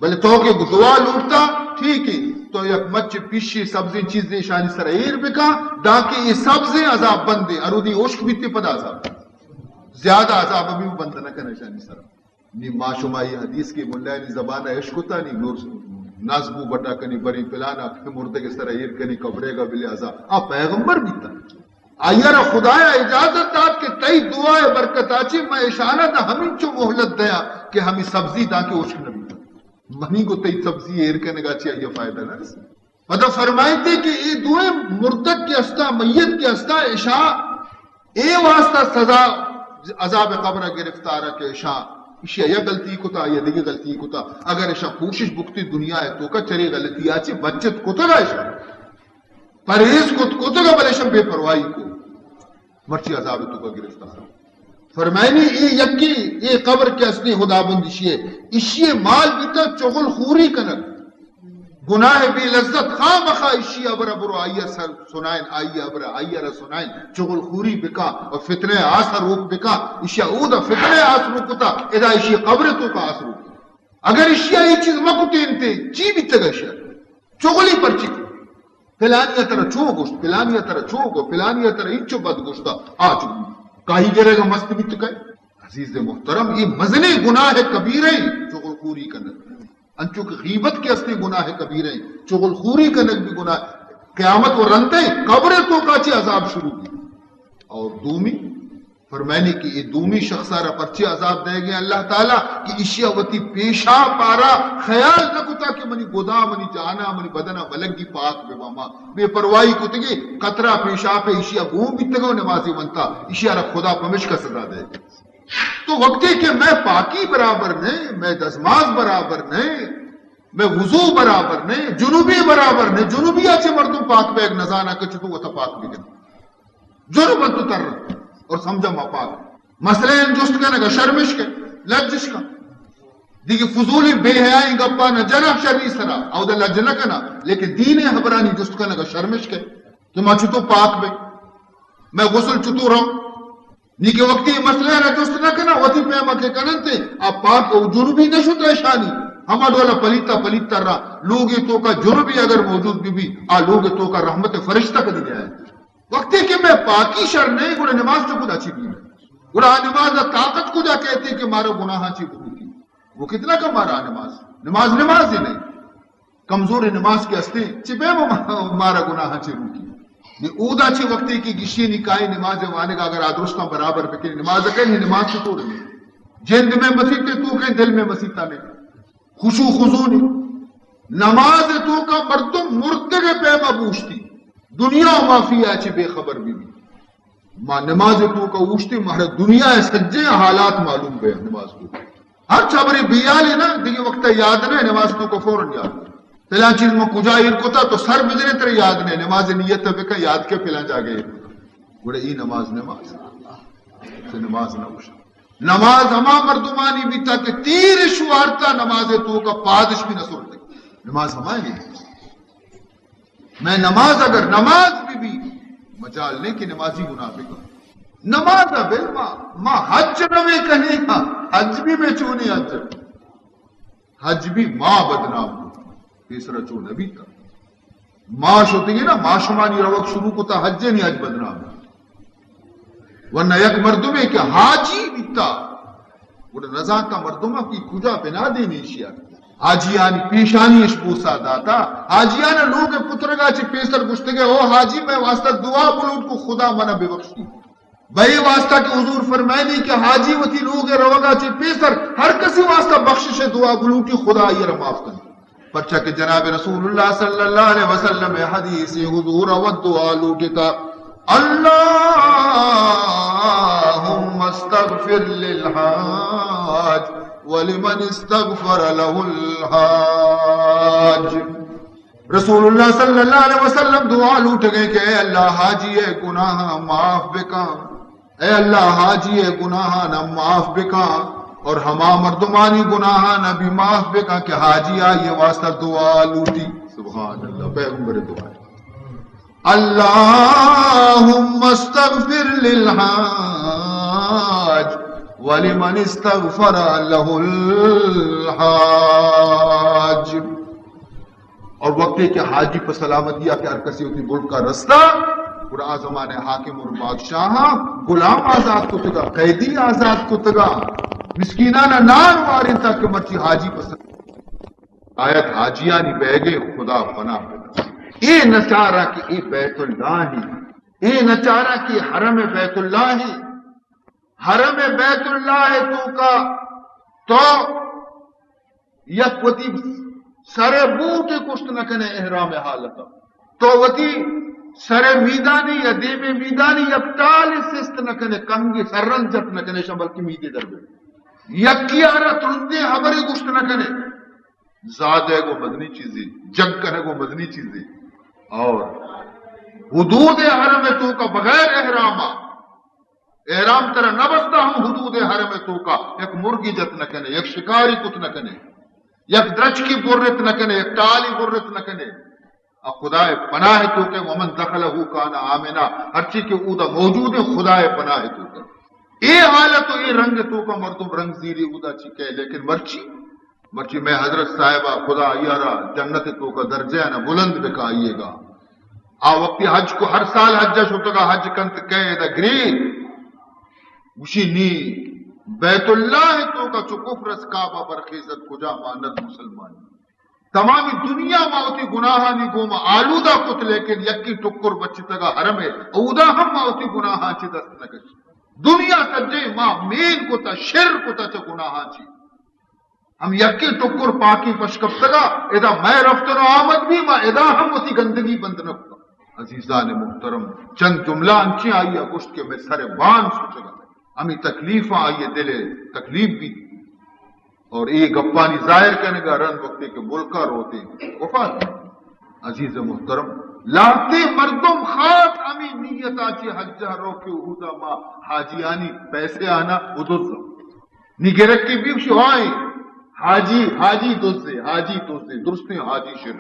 بلے تو کہ دعا لوٹتا، ٹھیک ہے، تو یک مچ پیشی سبزیں چیزے اشانی سر ایر بکا، داکہ یہ سبزیں عذاب بندے، ارودی اشک بیتے پدا عذاب۔ زیادہ عذاب بھی بند نہ کنا اشانی سر۔ نی ما شما یہ حدیث کے ملائے نی زبان اشکتا نی نور ناز بو بٹا کنی بری پلانا کہ مردے کے سر ایر کنی قبرے گا بلے عذاب۔ آ پیغمبر بیتا۔ آئی ءَ را خدا ءَ اجازت دات کہ تئی دعا ءِ برکت ءَ چہ من اشان ءَ داں ہمینچو مہلت دیاں کہ ہمے سبزی داں کہ ہشک نہ بیت۔ منی گوں تئی سبزی ایر کنگ ءَ چہ آئی ءَ فائدہ نہ رسیت۔ پدا فرمائیت کہ اے دوئیں مردک کہ استاں، میت کہ استاں، اشاں اے واسطہ سزا عذاب قبر ءَ گرفتار کہ اشاں، اشی ءَ یک غلطی کتا، آئی ءَ دگہ غلطی کتا۔ اگر اشاں کوشش بکتی دنیا ءِ توکا چرے غلطی ءَ چہ بچت کتگ اشاں۔ پرہیز کت، کتگ، بلے شم بے پرواہی کو، مرچی عذاب توکا گرفتار۔ فرمائنی اے یکی، اے قبر کہ استیں خداوند اشی ہے، اشی مال بیتا چغل خوری کنگ، گناہ بے لذت، خامخا اشی ابر برو آئی سر سنائن، آئی ابر، آئی را سنائن، چغل خوری بکا اور فتنہ آس روک بکا، اشی اودا فتنہ آس روکتا، ادا اشی قبر توکا آس روکتا۔ اگر اشی یہ چیز مکتین تے، چی بیتگ اشی؟ چغلی پرچی؟ پلانی ءَ ترا چو گوشت، پلانی ءَ ترا چو گو، پلانی ءَ ترا انچو بد گوشتا، آ چو کاہی گرے گا مست بیت کئے۔ عزیز محترم، یہ مزنیں گناہ کبیرہ ہیں، چغل خوری کنگ۔ انچو کہ غیبت کے استیں گناہ کبیرہ ہیں، چغل خوری کنگ بھی گناہ۔ قیامت و رندے قبر توکا چہ عذاب شروع بھی۔ اور دومی، فرمائنی کہ اے دومی شخص ءَ را پرچے عذاب دئیگ ءَ اللہ تعالی کہ ایشی ءَ وتی پیشاپ ءَ را خیال نہ کتا کہ منی گدا، منی جانا، منی بدنا ملگی پاک بہ باں۔ ما بے پرواہی کتگی، قطرہ پیشاپ ءَ ایشی ءَ گون بیتگ ءُ نمازی ونتا، ایشی ءَ را خدا پمشکا سزا دئیگ۔ تو وقتی کہ مئے پاکی برابر نہ، مئے دزماز برابر نہ، مئے وضو برابر نہ، جنوبی برابر نہ، جنوبی ءَ چہ مردم پاک بیگ نزانا کہ چطور وتا پاک بکن۔ جرم تو تر اور سمجھا ما پاک۔ مسئلہ ان جست کنگا شرمش کے، لجش کا۔ دیگه فضولی بے حیائی گپا نہ جنا شری سرا، او دا لج نہ کنا، لیکن دین حبرانی جست کنگا شرمش کے کہ ما چطو پاک بے، میں غسل چطو رہوں۔ نی کہ وقتی مسئلہ را جست نہ کنا، وتی پیما کے کننتے، آ پاک او جنوبی نہ شد اشانی، ہما ڈولا پلیتا پلیتا را، لوگے توکا جنوبی اگر موجود بی بی، آ لوگے توکا رحمت فرشتہ کدی جائے۔ وقتی کہ مئے پاکی شر نہ، گڑا نماز چہ کجا چی بیت؟ گڑا آ نماز ءَ طاقت کجا کئیت کہ مارا گناہاں چی بلوٹی؟ وہ کتنا کم مارا نماز، نماز نماز ہی نہیں۔ کمزور نماز کہ استیں، چہ پیم ما-، مارا گناہاں چی روکی؟ نی اودا چہ وقتی کہ گشی نکائی نماز وانگا اگر آ درستاں برابر بکنی، نماز کن نی، نماز چطور نہیں؟ جند میں مسیت تو کہیں، دل میں مسیتا نہیں۔ خشوع خضوع نی۔ نماز توکا مردم مردگ پیما بوشتی۔ دنیا و ما فیہا چہ بے خبر بی بی۔ ما نماز توکا اوشتی، مارا دنیا سجے حالات معلوم بے نماز توکا۔ ہر چبری بیالے نا، دیگه وقتا یاد نہ، نماز توکا فوراً یاد۔ پلان چیز ما کجا ایر کتا تو سر بجنے ترے یاد نہ، نماز نیت بکا یاد کے پلان جاگے ایر کتا۔ گڑا ای نماز نماز، تو نماز نہ اوشت۔ نماز ہما مردمانی بیتا کہ تیر شوارتا نماز توکا پادش بھی نہ سرتے۔ نماز ہمانی۔ میں نماز اگر نماز بھی بھی مجال نہیں کہ نمازی گناہ بکن۔ نماز بل ما، ما حج نوے کنے، حج بھی میں چونی حج۔ حج بھی ما بدنام کو۔ پیسرا چو نبی تا۔ ما شتگی نا، ما شمانی روگ شروع کتا، حج نی حج بدنام۔ ورنہ یک مردمے کہ حاجی بیتا، گڑا نزانتا مردم کی کجا بنا دینے شیا۔ حاجیانی پیشانی اش بوسا داتا، حاجیان لوگ پترگا چہ پیسر گشتگے، او حاجی میں واسطہ دعا بلوٹ کو خدا منا ببخشی۔ بئے واسطہ کہ حضور فرمائنی کہ حاجی وتی لوگ روگا چہ پیسر ہر کسی واسطہ بخشش دعا بلوٹی، خدا آئی را معاف کن۔ پرچا کہ جناب رسول اللہ صلی اللہ علیہ وسلم حدیث حضور و دعا لوٹتا، اللهم استغفر للحاج ولمن استغفر له الحاج۔ رسول اللہ صلی اللہ علیہ وسلم دعا لوٹگے کہ اے اللہ، حاجی اے گناہ معاف بکن، اے اللہ، حاجی اے گناہ نہ معاف بکن، اور ہما مردمانی گناہ نہ بھی معاف بکن کہ حاجی آئی واسطہ دعا لوٹی۔ سبحان اللہ، پیغمبر دعا۔ اللهم استغفر للحاج ولمن استغفر له الحاج۔ اور وقتی کہ حاجی پہ سلامتی آ کہ ہر کسی وتی ملک ءَ رستا، گڑا آ زمانے حاکم اور بادشاہاں غلام آزاد کتگا، قیدی آزاد کتگا، مسکینانا نان وارینتا کہ مرچی حاجی پہ سلامتی آیت حاجیانی بیگے خدا پناہ بدا۔ اے نچارا کہ اے بیت اللہ ہی، اے نچارا کہ حرم بیت اللہ ہی، حرم بیت اللہ توکا تو یک وتی سر بوٹ کشت نہ کنے احرام حالت، تو وتی سر میدانی یا دیم میدانی یک ٹال سست نہ کنے، کنگی سرن جت نہ کنے، شاں بلکہ میدے در بے۔ یکی آرا ترندیں حبرے گوشت نہ کنے۔ زاد ہے گو مدنی چیزی، جنگ کنے گو مدنی چیزی۔ اور حدود حرم توکا بغیر احراما، احرام ترا نہ بستا ہم حدود حرم توکا یک مرگی جت نہ کنے، یک شکاری کت نہ کنے، یک درچکی برت نہ کنے، یک ٹالی برت نہ کنے۔ آ خدائے پناہ توکا، ومن دخلہ کان آمنا، ہرچی کہ اودا موجود ہے خدائے پناہ توکا۔ اے حالت و اے رنگ توکا مردم رنگ زیری اودا چی کہے، لیکن مرچی، مرچی میں حضرت صاحبہ خدا آئی را جنت توکا درجہ نہ بلند بکا آئیے گا۔ آ وقتی حج کو ہر سال حج شتگا، حج کنت کئے دا گری، گوشی نی بیت اللہ توکا چو کفر اس کعبہ برخیزت کجا ماند مسلمانی۔ تمامی دنیا ما وتی گناہانی گوما آلودہ کت، لیکن یکی ٹکر بچتگا حرم ہے، اودا ہم ما وتی گناہاں چی دست نہ کش۔ دنیا سجے ما مین کتا، شر کتا چہ گناہاں چی۔ ہم یکیں ٹکر پاکیں پشکپتگا، ادا مئے رفتن و آمد بھی ما ادا ہم وتی گندگی بند نہ کتا۔ عزیزان محترم، چند جملہ انچیں آئی گوشت کہ میں سر بان سوچگا۔ ہمیں تکلیف آئی دل تکلیف بھی۔ اور اے گپانی ظاہر کنگا رند وقتی کہ ملکا روتے وفات۔ عزیز محترم، لہتے مردم خاص ہمیں نیتا چی حجہ رو کہ اودا ما حاجیانی پیسے آنا ادرزا۔ نی گرکی بیوشی آئیں، حاجی، حاجی دزے، حاجی دزے، درستیں حاجی شر۔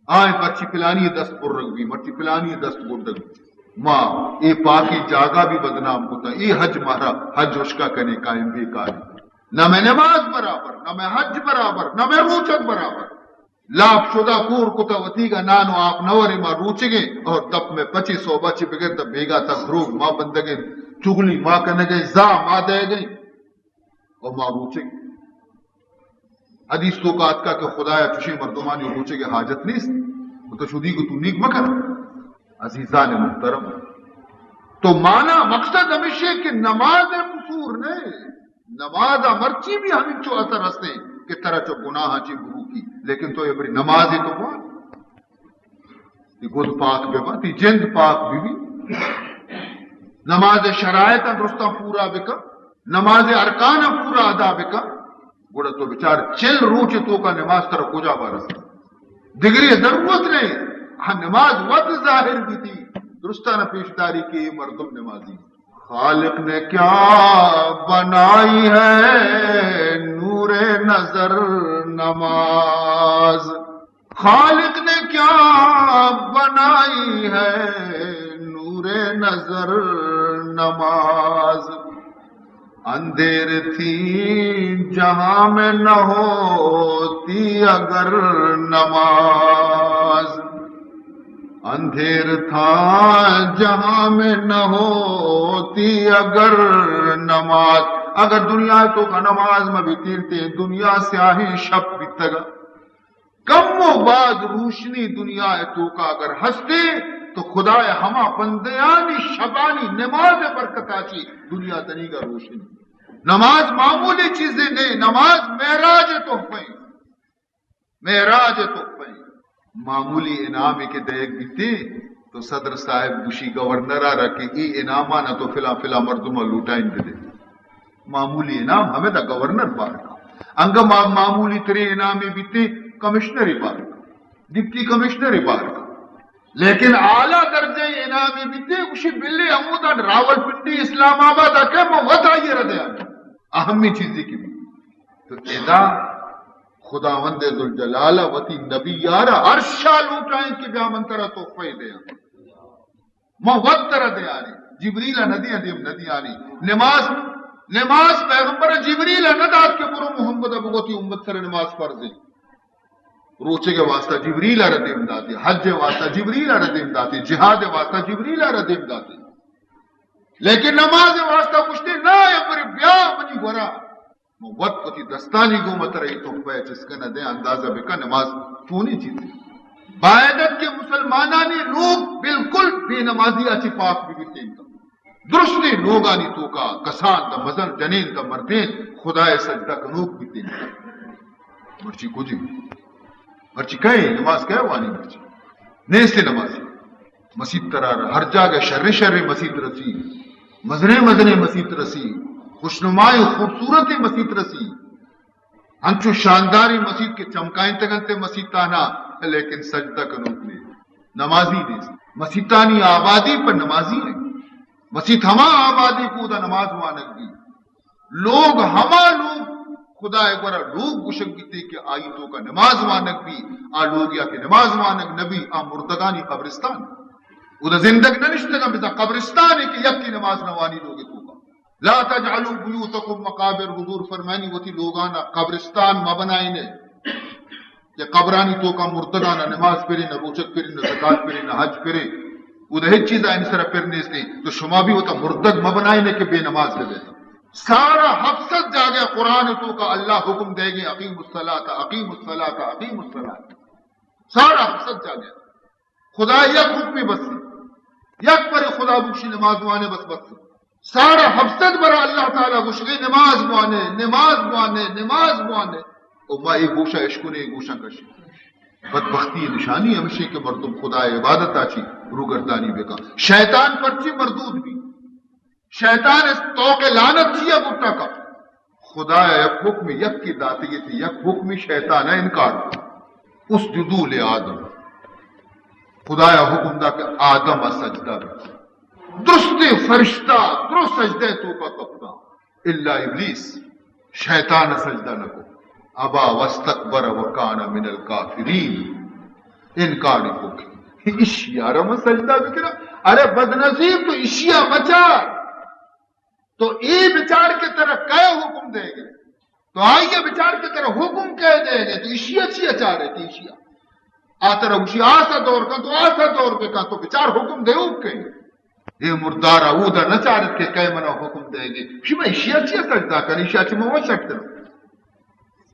آئیں پرچی پلانی دست برگ بی، مرچی پلانی دست بردگ بی۔ ما اے پاکیں جاگہ بھی بدنام کتا، اے حج مارا حج اشکا کنے قائم بیکاری۔ نہ میں نماز برابر، نہ میں حج برابر، نہ میں روچگ برابر۔ لاپ شدا کور کتا وتیگا نان و آپ نہ ورے ما روچگیں اور دپ میں پچی صوبہ چی بگر تا بیگا تا دروگ ما بندگیں، چغلی ما کنگیں، زا ما دئیگیں اور ما روچگ۔ حدیث توکا آتکا کہ خدایا چشیں مردمانی روچگ حاجت نیست، و تو شدی کو تو نیک مکن۔ عزیزان محترم، تو مانا مقصد ہمیشہ کہ نماز قصور نہیں، نماز مرچی بھی ہمینچو اثر ہستے کہ ترا چو گناہ چی بروکی، لیکن تو یہ بری نماز تو بوان، تی گد پاک بہ بنت، تی جند پاک بہ بی، نماز شرائط درستاں پورا بکن، نماز ارکان پورا ادا بکن، گڑا تو بچار چل روچ توکا نماز ترا کجا بارس۔ دگری ضرورت نہیں، ہاں نماز وت ظاہر بیتی، درستان پیش داری کہ یہ مردم نمازی۔ خالق نے کیا بنائی ہے نور نظر نماز، خالق نے کیا بنائی ہے نور نظر نماز، اندھیر تھی جہاں میں نہ ہوتی اگر نماز، اندھیر تھا جہاں میں نہ ہوتی اگر نماز۔ اگر دنیا توکا نماز مہ بیتیں، دنیا سیاہیں شپ بیتگا۔ کم و باز روشنی دنیا توکا اگر ہستے تو خدائے ہما بندیانی شبانی نماز برکتا چی دنیا تنیگا روشنی۔ نماز معمولی چیزے نہیں، نماز معراج تحفہ ہیں۔ معراج تحفہ ہیں۔ معمولی انعامی کہ دئیگ بیتے تو صدر صاحب گوشی گورنر آ را کہ ای انعامانا تو فلاں فلاں مردم لوٹائیں بدے۔ معمولی انعام ہمیں دا گورنر بار کا۔ انگا ما-، معمولی ترے انعامی بیتے کمشنری بار کا۔ ڈپٹی کمشنر ءِ بار کن۔ لیکن اعلیٰ درجہ انعام بیتے، گوشی بلے ہمودا راولپنڈی، اسلام آباد ءَ کہ من وت آئی ءَ را دیاں۔ اہمی چیزے کہ بھی۔ تو ادا خداوند ذوالجلال ءَ وتی نبی ءَ را عرش ءَ لوٹائیں کہ بیا من ترا تحفہ دیاں۔ من وت ترا دیانی۔ جبریل ءَ نہ دیاں، دیم نہ دیانی۔ نماز، نماز پیغمبر ءَ جبریل ءَ نہ دات کہ برو محمد ءَ بگو تئی امت سر نماز فرض ایں۔ روچگ ءِ واسطہ جبریل ءَ را دیم داتے، حج ءِ واسطہ جبریل ءَ را دیم داتے، جہاد ءِ واسطہ جبریل ءَ را دیم داتے۔ لیکن نماز ءِ واسطہ گوشتے، نا، اے پر بیا منی گورا۔ من وت وتی دستانی گوما ترا اے تحفہ ءِ چست کناں، دے اندازہ بکن، نماز چونیں چیزے۔ باید ات کہ مسلمانانی لوگ بالکل بے نمازی ءَ چہ پاک بہ بیتیں۔ درستیں لوگانی توکا کسان تا مزن، جنین تا مردین خدا ءِ سجدہ کنوک بیتیں۔ مرچی کجی؟ مرچی کئے نماز کئے وانی؟ مرچی نیست نمازی۔ مسیت قرار، ہر جاگہ شر شر مسیت رسی، مزنیں مزنیں مسیت رسی، خوشنمائیں خوبصورتیں مسیت رسی، انچو شانداریں مسیت کہ چمکائینتگ انت مسیتانا، لیکن سجدہ کنوک نیست، نمازی نیست۔ مسیتانی آبادی پہ نمازی انت۔ مسیت ہما آبادی کہ اودا نماز وانگ بی۔ لوگ ہما لوگ، خدا ءِ گورا لوگ گوشگ بیتے کہ آئی توکا نماز وانگ بی، آ لوگ یا کہ نماز وانگ نبی، آ مردگانی قبرستان۔ اودا زندگ نہ نشتگاں، بزاں قبرستانے کہ یکے نماز نہ وانی لوگ توکا۔ لا تجعلوا بیوتکم مقابر، حضور فرمانی وتی لوگانا قبرستان مہ بنائینے۔ کہ قبرانی توکا مردگانا نماز پرین، روچگ پرین، زکات پرین، حج پرین، اودا ہچ چیز آئین سرا پر نیستیں، تو شما بھی وتا مردگ مہ بنائینے کہ بے نماز بہ بیت۔ سارا ہفت سد جاگہ قرآن توکا اللہ حکم دے گے، اقیم الصلاۃ، اقیم الصلاۃ، اقیم الصلاۃ۔ سارا ہفت سد جاگہ۔ خدا یک حکمی بس، یک بری خدا بگشی نماز وانے بس بس۔ سارا ہفت سد برا اللہ تعالی گوشگے نماز بوانے، نماز بوانے، نماز بوانے۔ او ما اے گوشا اشکنے، اے گوشا کشی۔ بدبختی نشانی ہمشی کہ مردم خدا عبادت آچی روگردانی بکا۔ شیطان پرچی مردود بی؟ شیطان اس توق لعنت چیا گٹا کا؟ خدا یک حکم یکی داتی تھی، یک حکمی شیطان انکار۔ اسجدوا لآدم۔ خدایا حکم دا کہ آدم ء سجدہ بکن۔ درستیں فرشتہ درست سجدہ توکا کپتا، الا ابلیس، شیطان سجدہ نہ کو۔ ابا واستکبر وکان من الکافرین، انکار کو کہ اشی ء را من سجدہ بکناں۔ ارے بدنصیب، تو اشی ء بچار۔ تو اے بچار کہ ترا کئے حکم دے گے، تو آئی ء بچار کہ ترا حکم کئے دے گے، تو ایشی ء چی ء چارے؟ تو ایشی ء آ ترا گوشی آس ء دور کن، تو آس ء دور بکن، تو بچار حکم دیوک کئے؟ اے مردار ء اودا نہ چارت کہ کئے منا حکم دے گے، گوشی من ایشی ء چی ء سجدہ کن، ایشی ء چی من وش اٹ کناں؟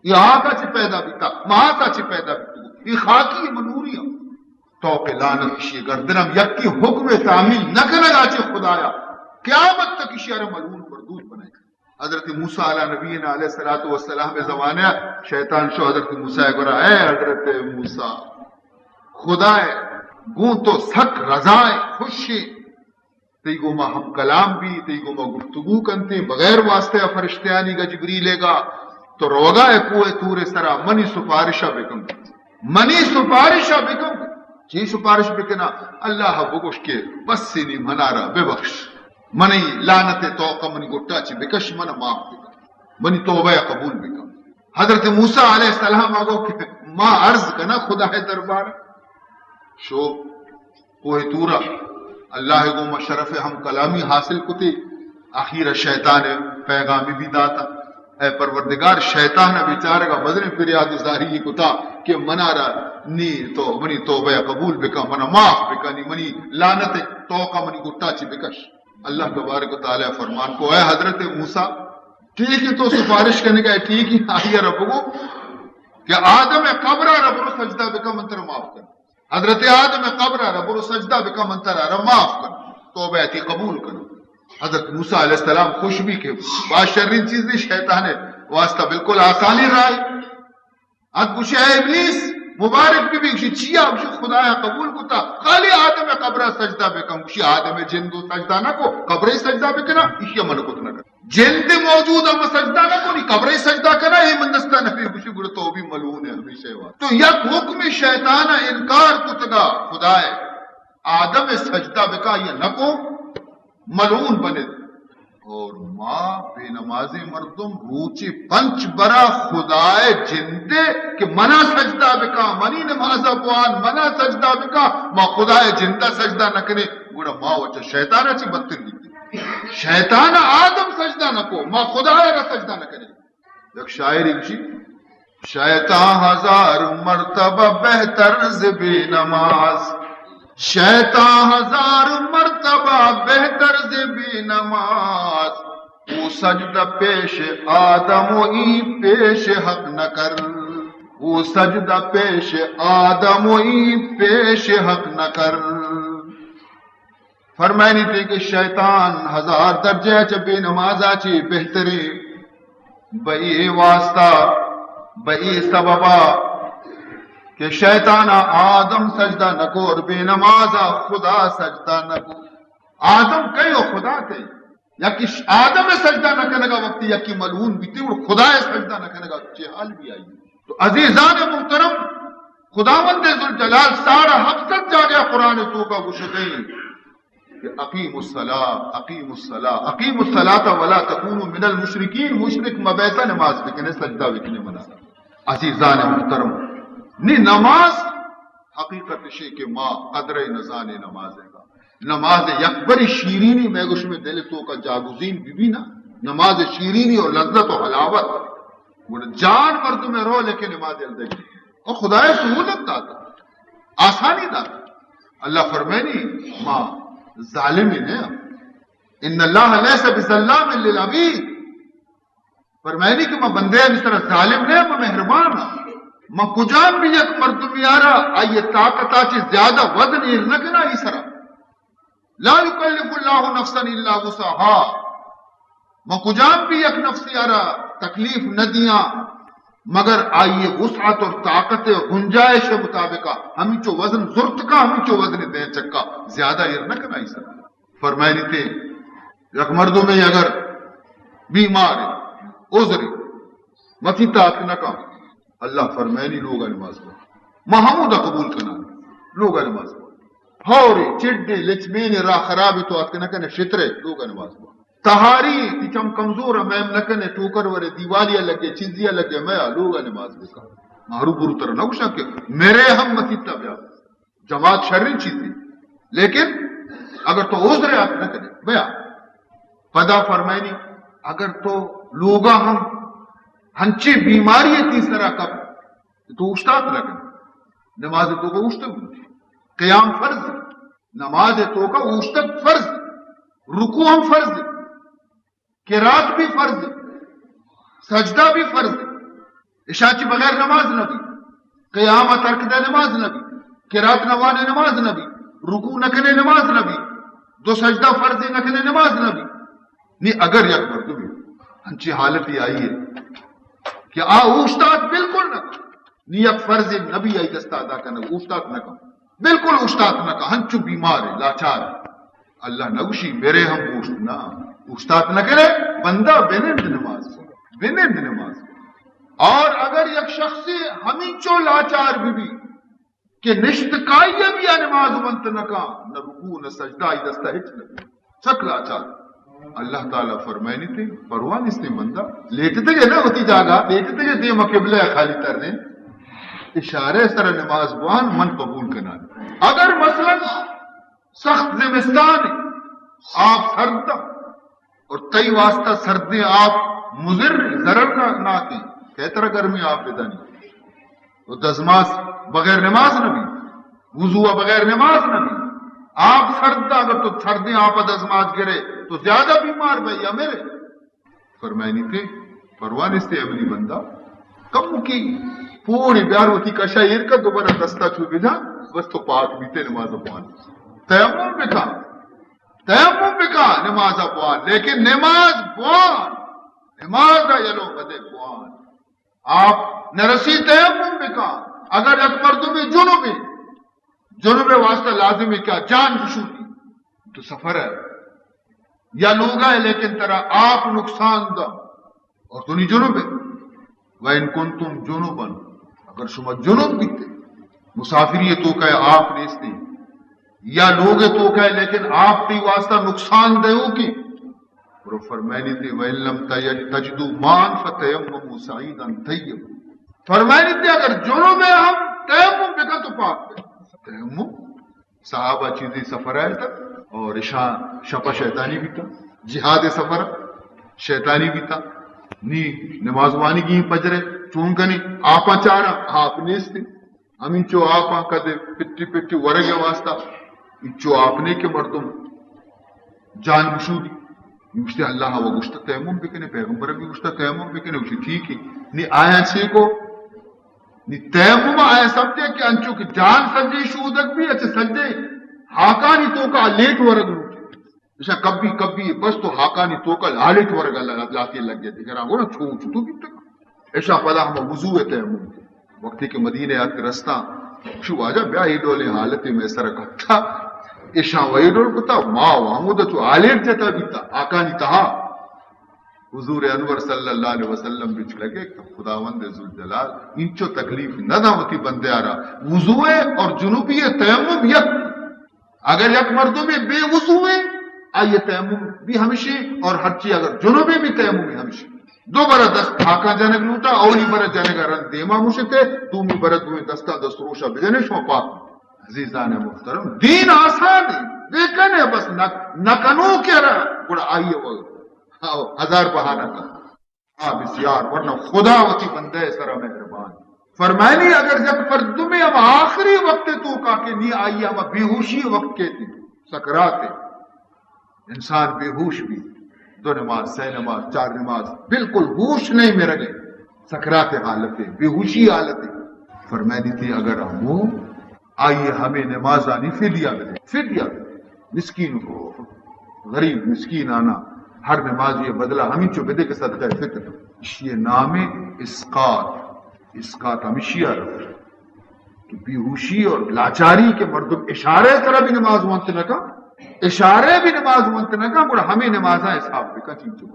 اے آکا چہ پیدا بیتا، ما آسا چہ پیدا بیتگو۔ اے خاکی، اے منوری ہم۔ توق لعنت اشی گردن ہم یکی حکم تعمیل نہ کنگا چہ خدایا، قیامت تک اشی ارا ملعون مردود بنائے۔ حضرت موسیٰ علی نبینا علیہ الصلوۃ والسلام زمانہ شیطان شو حضرت موسیٰ گورا، اے حضرت موسیٰ، خدا گوں تو سک رضا، خوشی، تئی گوما ہم کلام بی، تئی گوما گفتگو کنتے، بغیر واسطہ ء فرشتیانی گا، جبریل ء گا، تو روگا ء کوہ طور ء سرا منی سفارش ء بکن، منی سفارش ء بکن۔ چی سفارش بکنا؟ اللہ ء بگوش کہ بس نی منارا ببخش، منی لعنت ء توقع منی گٹا چی بکش، من معاف بکن، منی توبہ ء قبول بکن۔ حضرت موسیٰ علیہ السلام ء گو کہ ما عرض کنا خدا ء دربار۔ شو کوہ طورا اللہ ء گوما شرف ہم کلامی حاصل کتے۔ آخیر شیطان ء پیغامی بھی داتا، اے پروردگار، شیطان ء بیچارگ ء مزنیں فریاد و زاری کتا کہ منارا نی تو منی توبہ ء قبول بکن، منا معاف بکن، نی منی لعنت ء توقع منی گٹا چی بکش۔ اللہ تبارک و تعالی فرمان کو، اے حضرت موسیٰ، ٹھیک ہے تو سفارش کرنے کا ہے، ٹھیک ہے، آئی ء را بگو کہ آدم ء قبر ء را برو سجدہ بکن، من ترا معاف کن۔ حضرت آدم ء قبر ء را برو سجدہ بکن، من ترا را معاف کن، توبہ تی قبول کن۔ حضرت موسیٰ علیہ السلام خوش بھی کہ باز شرین چیز نہیں، شیطان واسطہ بالکل آسانی راہ۔ ات گوشی، اے ابلیس، مبارک بہ بی۔ گوشی، چیا؟ گوشی، خدایا قبول کتا، خالی آدم ء قبر ء سجدہ بکن۔ گوشی، آدم ء جند و سجدہ نہ کو، قبر ء سجدہ بکنا، ایشی ء من کت نہ کن۔ جند موجود ءَ ما سجدہ نہ کنی، قبر ءَ سجدہ کنا، اے من دستا نبی گوشی، گڑا تو بھی ملعون ہے ہمیشہ واسطہ۔ تو یک حکم شیطان ءَ انکار کتگا، خدائے آدم ءَ سجدہ بکا یا نکو، ملعون بنت۔ اور ما بے نمازیں مردم روچی پنچ برا خدائے جندے کہ منا سجدہ بکا، منی نمازا بوان، منا سجدہ بکا، ما خدائے جندا سجدہ نکنے، گڑا ما وچ شیطان ءَ چی بدتر بیتے۔ شیطان ءَ آدم سجدہ نکو، ما خدائے را سجدہ نکنے۔ یک شاعرے گوشی، شیطان ہزار مرتبہ بہتر ز بے نماز، شیطان ہزار مرتبہ بہتر ز بے نماز، او سجدہ پیش آدم و این پیش حق نکر، او سجدہ پیش آدم و این پیش حق نکر۔ فرمائنی تے کہ شیطان ہزار درجہ چہ بے نمازا چی بہتریں۔ بہ اے واسطہ، بہ اے سببا کہ شیطان آدم سجدہ نکو اور بے نمازا خدا سجدہ نکو۔ آدم کئے و خدا کئے؟ یکی ش-، آدم سجدہ نکنگا وقتی یکی ملعون بیتے اور خدا سجدہ نکنگا چے حال بی آئی؟ تو عزیزان محترم، خداوند ذوالجلال ساڑھا ہفت سد جاگہ قرآن توکا گوشتیں کہ اقیم الصلاۃ، اقیم الصلاۃ، اقیم الصلاۃ ولا تکونوا من المشرکین، مشرک مبیتا، نماز بکنے، سجدہ بکنے منا۔ عزیزان محترم، نی نماز حقیقت شے کہ ما قدر نزانے نماز کا۔ نماز یک بری شیرینی میں گوش میں دل توکا جاگزین بی بی نا، نماز شیرینی اور لذت و حلاوت، گڑا جان مردم رو لیکن نماز الدگی اور خدای سہولت داتا، آسانی داتا۔ اللہ فرمائنی ما ظالم ہی نہیں، ان اللہ لیس بظلام للعبید۔ فرمائنی کہ ما بندے ہمی سرا ظالم نہیں، ما مہربان ہاں۔ ما کجام بھی یک مردمی آرا آئی طاقت آچے زیادہ وزن ایر نہ کنا ای سرا۔ لا یکلف اللہ نفسا الا وسعها۔ ما کجام بھی یک نفسی آرا تکلیف نہ دیاں مگر آئی وسعت اور طاقت اور گنجائش مطابقا، ہمینچو وزن زرت کا، ہمینچو وزن دینچک کا، زیادہ ایر نہ کنا ای سرا۔ فرمائنی تے یک مردمے اگر بیمار ہے، عذر ہے، مسیت آتک نہ کن، اللہ فرمائنی لوگا نماز پڑھ۔ ما ہمودا قبول کنان، لوگا نماز پڑھ۔ ہورے، چڈے، لچمین، راہ خراب تو آتک نہ کنے، شترے، لوگا نماز پڑھ۔ تہاری، تی چم کمزور، میم نہ کنے، ٹوکر ورے، دیوالی لگے، چیزی لگے، میا، لوگا نماز بکن۔ ما ہرو برو ترا نہ گوشاں کہ میرے ہم مسیت بیا۔ جماعت شریں چیزے، لیکن اگر تو عذر آتک نہ کنے، بیا۔ پدا فرمائنی، اگر تو لوگا ہم ہنچی بیماری تی سرا کپ، تو اوشتات نہ کنے۔ نماز توکا اوشتگ بوتی۔ قیام فرض، نماز توکا اوشتگ فرض، رکوع ہم فرض۔ قرات بھی فرض، سجدہ بھی فرض۔ اشاں چی بغیر نماز نہ بی۔ قیام ترک دے نماز نہ بی۔ قرات نوانے نماز نہ بی۔ رکوع نہ کنے نماز نہ بی۔ دو سجدہ فرض نہ کنے نماز نہ بی۔ نی اگر یک مردمی انچی حالتی آئی ہے کہ آ اوشتات بالکل نہ، نی یک فرض نبی آئی دستا ادا کنگ، اوشتات نہ کن۔ بالکل اوشتات نہ کن، ہنچو بیمار ہے، لاچار ہے۔ اللہ نہ گوشی میرے ہم گوشت نہ، اوشتات نہ کرے، بندہ بنند نماز، بنند نماز۔ اور اگر یک شخصی ہمینچو لاچار بی بی کہ نشت کائی بھی آ نماز ونت نہ کن، نہ رکوع نہ سجدہ، آئی دستا ہچ نہ بی، سک لاچار۔ اللہ تعالی فرمائنی تے، پرواہ نیستیں بندہ، لیٹتگے نہ وتی جاگہ، لیٹتگے دیم قبلہ خالی ترنے، اشارے سر نماز بوان من قبول کنان۔ اگر مثلاً سخت زمستان ہے، آپ سرد اور تئی واسطہ سردیں آپ مضر، ضرر ناکیں، کہ ترا گرمیں آپ بدانی۔ تو دزماز بغیر نماز نہ بی، وضو بغیر نماز نہ بی۔ آپ سرد، اگر تو سردیں آپ دزماز گرے تو زیادہ بیمار بئی یا مرے۔ فرمائنی تے، پرواہ نیستے اے منی بندہ، کمکی پوڑی بیار وتی کشا ایر کر، دوبارہ دستا چو بجا، بس تو پاک بیتے نماز بوان۔ تیمم بکا، تیمم بکا، نماز بوان، لیکن نماز بوان، نماز یلو بدے بوان۔ آپ نرسی تیمم بکا، اگر یک مردمی جنبی، جنب واسطہ لازم ہے کہ جان بشوتی، تو سفر ہے، یا لوگا ئے لیکن ترا آپ نقصان دا اور تو نی جنب ئے۔ وَإِن كُنتُمْ جُنُبًا، اگر شما جنب بیتے، مسافری توکا ئے آپ نیستی، یا لوگ توکا ئے لیکن آپ تئی واسطہ نقصان دہ ہو کی، اور فرمائنی تے، وَإِن لَّمْ تَجِدُوا مَاءً فَتَيَمَّمُوا صَعِيدًا طَيِّبًا۔ فرمائنی تے اگر جنب ئے ہم تیمم بکن تو پاک بے۔ تیمم صحابہ چیزی سفر آئے تھا اور اشاں شپا شیطانی بیتا، جہاد سفر شیطانی بیتا، نی نماز وانی گی پجرے چون کنی، آپاں چارا آپ نیستی، ہمینچو آپاں کدے پٹی پٹی ورگ واسطہ، انچو آپ نے کہ مردم جان گشودی۔ گوشتے اللہ و گوشتا تیمم بکنے، پیغمبر بھی گوشتا تیمم بکنے، گوشتے ٹھیک ہے۔ نی آیا چی کو؟ نی تیمم آیا سمجھے کہ انچو کہ جان سجے شودگ بھی، اچھے سجے ہاکانی توکا لیٹ ورگ لوٹے۔ اشاں کبھی کبھی بس تو ہاکانی توکا لالیٹ ورگ لاتی لگ گئے، دیگر آگو نا چھو چھو تو بیتک۔ اشاں پدا ہم وضو تیمم۔ وقتی کہ مدینہ آت رستاں، شو واجہ بیا ای ڈولیں حالت میں سر کتا۔ اشاں وہی ڈول کتا، ما وامو دا چو آلیر جتا بیتا، آکانی تہا۔ حضور انور صلی اللہ علیہ وسلم بچ لگے کہ خداوند ذوالجلال انچو تکلیف نہ دا وتی بندے آرا۔ وضو اور جنوبی تیمم یک۔ اگر یک مردمے بے وضو ایں، آئی تیمم بھی ہمشی اور ہرچی اگر جنوبے بھی تیمم بھی ہمشی۔ دو برا دست ہاکاں جنگ لوٹا، اولی برا جنگ رند دیما مشتے، دومی برا دومی دستا دست روشا بجنے شما پاک۔ عزیزان محترم، دین آسان ہے، دیکھنے بس نہ، نہ کنو کیا رہا، گڑا آئیے وہ ہزار بہانہ کا۔ ہاں، بسیار، ورنہ خدا وتی بندہ سرا مہربان۔ فرمائنی اگر یک مردمے ہم آخری وقت توکا کہ نی آئی ہم بے ہوشی وقت کیتی، سکرات ہے، انسان بے ہوش بھی، دو نماز، سہ نماز، چار نماز، بالکل ہوش نہیں میرے گئے، سکرات حالت ہے، بے ہوشی حالت ہے۔ فرمائنی تے اگر ہمو آئی ہمے نمازانی فدیہ بدے، فدیہ بدے۔ مسکین کو، غریب مسکین آنا ہر نمازی بدلہ ہمینچو بدے کہ صدقہ فطر۔ اشی نام اسقاط۔ اسقاط ہمشی آ کہ بیہوشی اور لاچاری کے مردم اشارے سرا بھی نماز وانت نہ کا، اشارے بھی نماز وانت نہ کا، گڑا ہمے نمازاں حساب بکن چنچو۔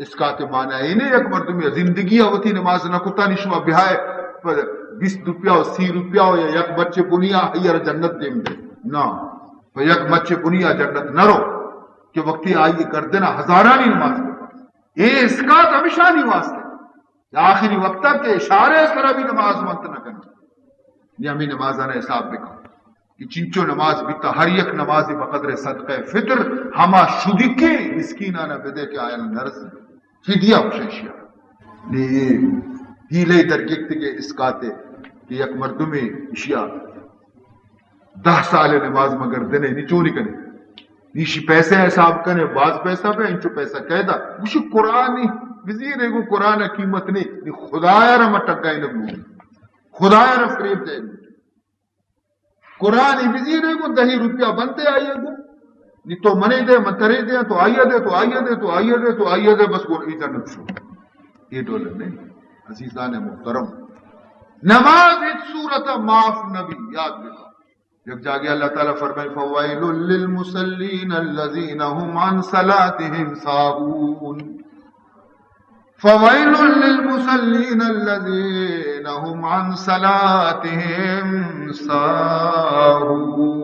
اسقاط معنی اے نہ یک مردمے زندگی ء وتی نماز نہ کتا، نی شما بہائے پہ بیست روپیہ و سی روپیہ و یا یک بچے بنیا ہیر جنت دیم دے۔ نہ، پہ یک بچے بنیا جنت نہ رو کہ وقتی آئی گردن ہزارانی نماز بکن۔ اے اسقاط ہمشانی واسطے۔ آخری وقت کہ اشارے سرا بھی نماز وانت نہ کن۔ نی ہمے نمازانا حساب بکن کہ چنچو نماز بیتا، ہر یک نمازی بقدر صدقہ فطر ہما شدیکیں مسکینانا بدے کہ آیانا نرسی۔ فدیہ گوشن اشیا۔ نی اے ہیلے درگیتگے اسقاطے کہ یک مردمے اشیا دہ سال نماز مگر دنے، نی چونی کنے؟ نی شی پیسہ حساب کنے، باز پیسہ پہ انچو پیسہ قیدا۔ گوشی قرآن بزیرے گو، قرآن قیمت نہیں، نی خدایا را مٹکائی نہ بلوٹی۔ خدایا را فریب دے۔ قرآن بزیرے گو، دہی روپیہ بنتے آئیے گو۔ نی تو منے دے، من ترے دے، تو آئیے دے، تو آئیے دے، تو آئیے دے، تو آئیے دے، بس گو ای جنت شو۔ یہ ڈول نہیں۔ عزیزان محترم، نماز ہچ صورت معاف نبی، یاد بکن۔ یک جاگے اللہ تعالی فرمائے، فویل للمصلین الذین هم عن صلاتهم ساهون۔ فویل للمصلین الذین هم عن صلاتهم ساهون۔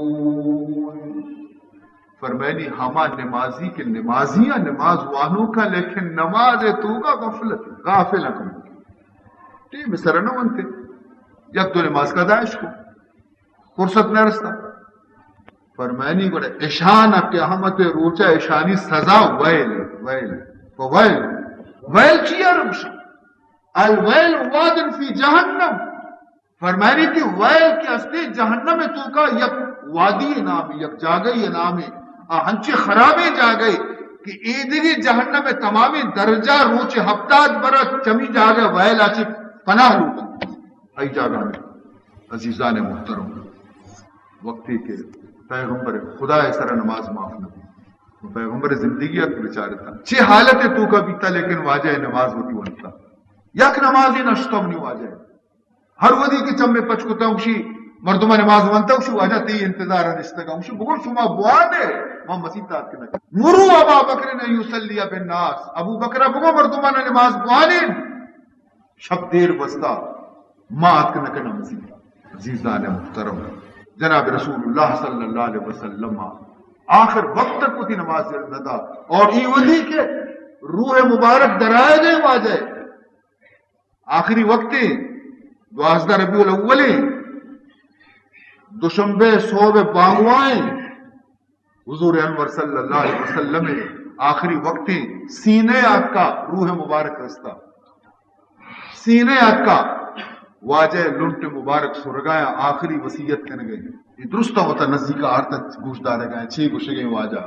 فرمائنی ہما نمازی کہ نمازی ہیں، نماز وانو کا، لیکن نماز توکا غفلت، غافل ہیں۔ ٹیم سر نہ ونتے، یک دو نماز کا داعش کو فرصت نہ رستا۔ فرمائنی گڑا اشان قیامت روچا اشانی سزا ویل، ویل، ویل، ویل چی ہے رمش؟ الویل واد فی جہنم۔ فرمائنی کہ ویل کہ استے جہنم توکا یک وادی نام، یک جاگہ نام، آ ہنچے خرابیں جاگہ کہ ایدگی جہنم تمامیں درجہ روچ ہفتاد برا چمی جاگہ ویل آچے پناہ لوٹا۔ ای جاگہ میں عزیزان محترم، وقتی کہ پیغمبر خدا سر نماز معاف نہ بیت، پیغمبر زندگی ات بچارتا چی حالت توکا بیتا، لیکن واجہ نماز وتی ونتا، یک نمازی نشتم نی واجہ۔ ہر ودی کہ چمے پچ کتا گوشی، مردماں نماز ونتگ، گوشی واجہ تئی انتظار ءَ نشتگاں۔ گوشی بگو شما بوانے، ما مسیت ءَ اتک نہ کنیں۔ مروا ابا بکر ان یصلی بالناس، ابو بکر ءَ بگو مردماں نماز بوانین، شپ دیر بستا، ما اتک نہ کناں مسیت ءَ۔ عزیزان محترم، جناب رسول اللہ صلی اللہ علیہ وسلم ءَ آخر وقت تک وتی نماز یلہ نہ دات، اور اے وھدی کہ روح مبارک درائے گئے واجہ، آخری وقت ایں، دوازدہ ربیع الاول ایں، دوشنبے صبح بانگوائیں، حضور انور صلی اللہ علیہ وسلم ءِ آخری وقت ایں، سینے ءَ اتکا، روح مبارک رستا، سینے ءَ اتکا، واجہ لنٹ مبارک سرگایا، آخری وصیت کنگے۔ اے درستاں وتا نزیکا آرتا گوش دارگا، چی گوشگے واجہ؟